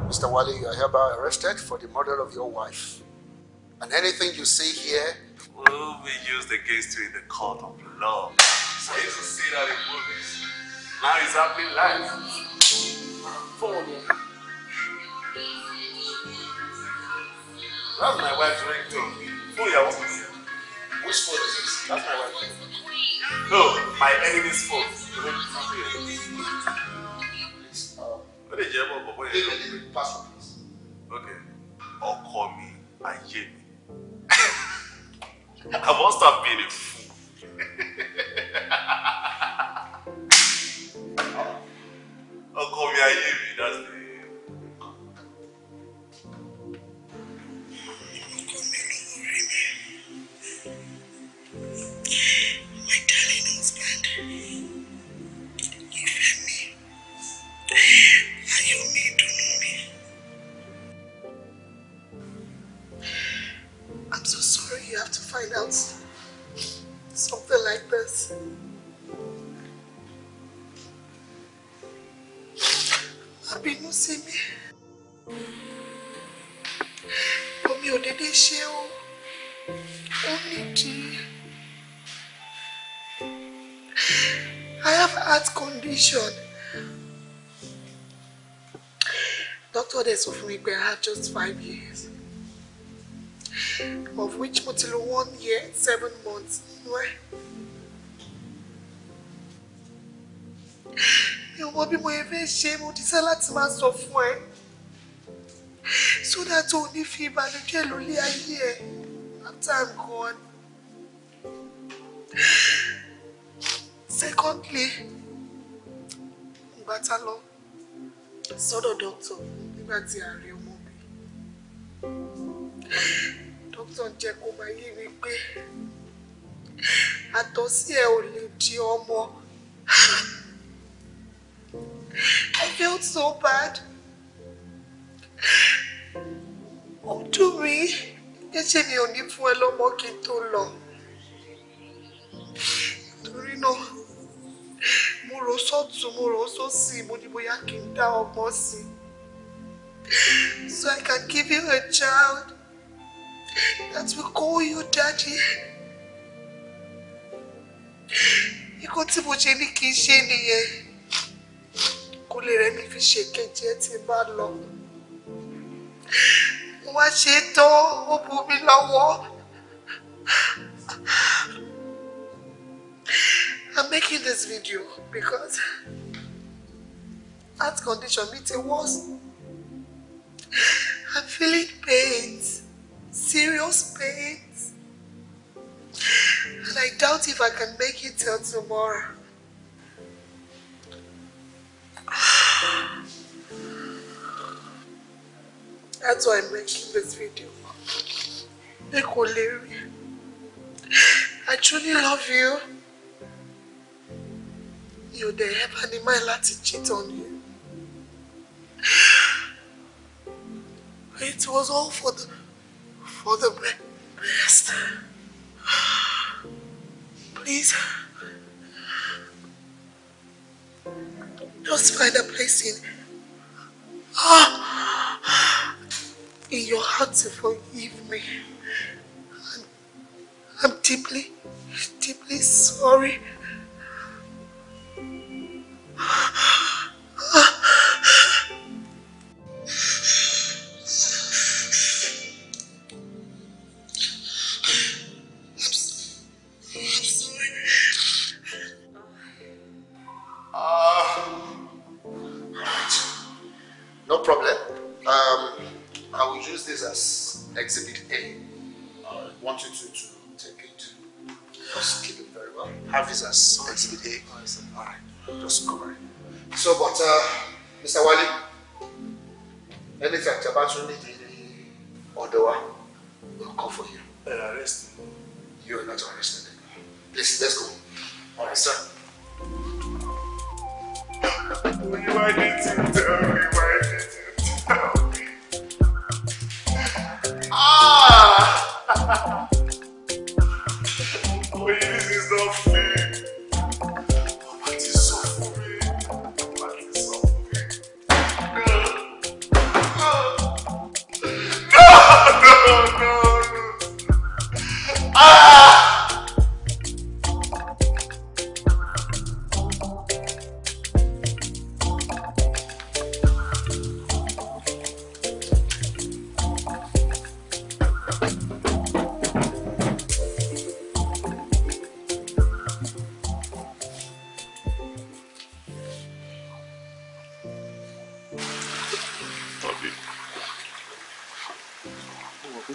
Mr. Wale, you are hereby arrested for the murder of your wife. And anything you say here will be used against you in the court of law. So I used to see that in movies. Now it's happening live. Phone. That's my wife's ringtone. Phone, yeah, what's this? Which phone is this? That's my wife's phone. No, my enemy's phone. What did you ever Password, please. Okay. Ọkọ mi, ayé mi. I must have been a fool. Ọkọ mi, ayé mi, that's the. My darling husband, ìfẹ́ mi, ayọ̀ mi, ìdùnnú mi. I'm so sorry you have to find out something like this. Má bínú sí mi. Omi ò dédé ṣe o. Ó nídìí. I have heart condition. Doctor dẹ̀ sọ fún mi pé I have just 5 years, of which mo ti lò 1 year 7 months nínú ẹ̀. Mi ò mọ bí mo yẹ fẹ́ ṣe, mo ti sẹ́ láti máa sọ fún ẹ so that o ní fi ìbànújẹ́ lólé ayé ẹ after I'm gone. Secondly, ìgbà tá lọ sọ́dọ̀ doctor nígbà tí a rí ọmọ mi, doctor jẹ́ kó máa yé mi pé àtọ̀sí ẹ ò lè di ọmọ. I felt so bad. Ó dùn mí pé ṣé mi ò ní fún ẹ lọ́mọ kí n tó lọ. Torí náà, mo rò sọ́tùn, mo rò sósì, mo ní bóyá kí n dá ọgbọ́n sí i. So I can give you a child that will call you daddy. Ikú tí mo ṣe ní kí n ṣe nìyẹn. Kó lè rẹ́ mi fi ṣe kejì ẹ tí n bá lọ. Mo wá ṣe é tán, ó bu mi lọ́wọ́. I'm making this video because heart condition mi ti worse. I'm feeling pains, serious pains, and I doubt if I can make it till tomorrow. That's why I'm making this video. I truly love you. You dey ever ní mind láti cheat on you. It was all for the best. Please, just find a place in your heart to forgive me. I'm deeply, deeply sorry. I'm sorry. All right. No problem. I will use this as Exhibit A. I want you to take it. Just keep it very well. Have this as Exhibit A. All right. Just cover it. So, but Mr. Wale, anything about you need in Odowa will come for you. Arrest me. You are not arrested. Please, let's go. All right, sir. Why did you tell me? Why did you tell me? Ah! Oye, this is not fair. What is so for me? What is so for me? No! No! No! No! No! Ah!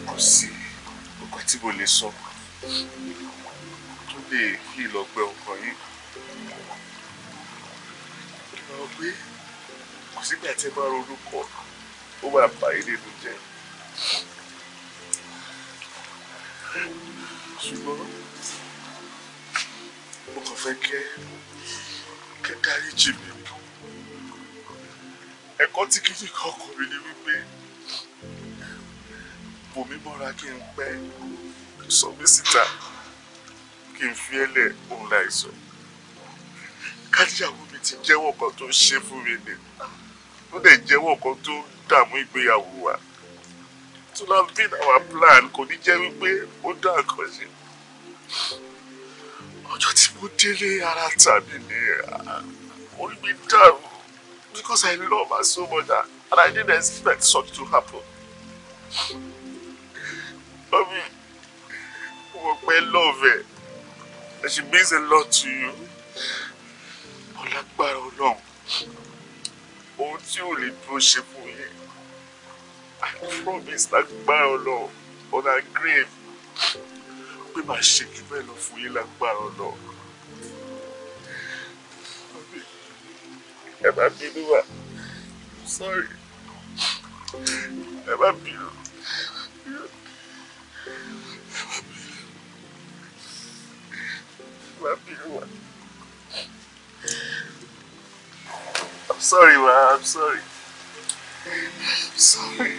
Kò sí nǹkan tí mo lè sọ tó lè heal ọgbẹ́ ọkàn yín. Mo mọ̀ pé kò sígbà tí ẹ bá ronú kọ ó máa bà yín nínú jẹ́. Ṣùgbọ́n mo kàn fẹ́ kẹ́ dáríjì mi. Ẹ̀kọ́ tí kìíní kan kọ́ mi ni wípé bò mí mọ́ra kí n pẹ́, sọ mí síta kí n fi ẹ́lẹ̀ òun láìsọ. Káníyàwó mi ti jẹ́wọ́ kan tó ṣe fún mi ni, ó dẹ̀ jẹ́wọ́ kan tó dààmú ìgbéyàwó wa. To have been our plan kò ní jẹ́ wípé ó dá nǹkan ṣe. Ọjọ́ tí mo délé ara tàbí ni orí mi dàrú because I love her so much and I didn't expect such to happen. Mommy, mo pẹ́ love her and she means a lot to you. Ọlágbára Ọlọ́run, ohun tí ò lè dúró ṣe fún yín, I promise lágbára Ọlọ́run on her grave pé màá ṣe jù bẹ́ẹ̀ lọ fún yín lágbára Ọlọ́run. Mommy, ẹ má bínú wá, I'm sorry, ẹ má bínú. I'm sorry, ma. I'm sorry. I'm sorry.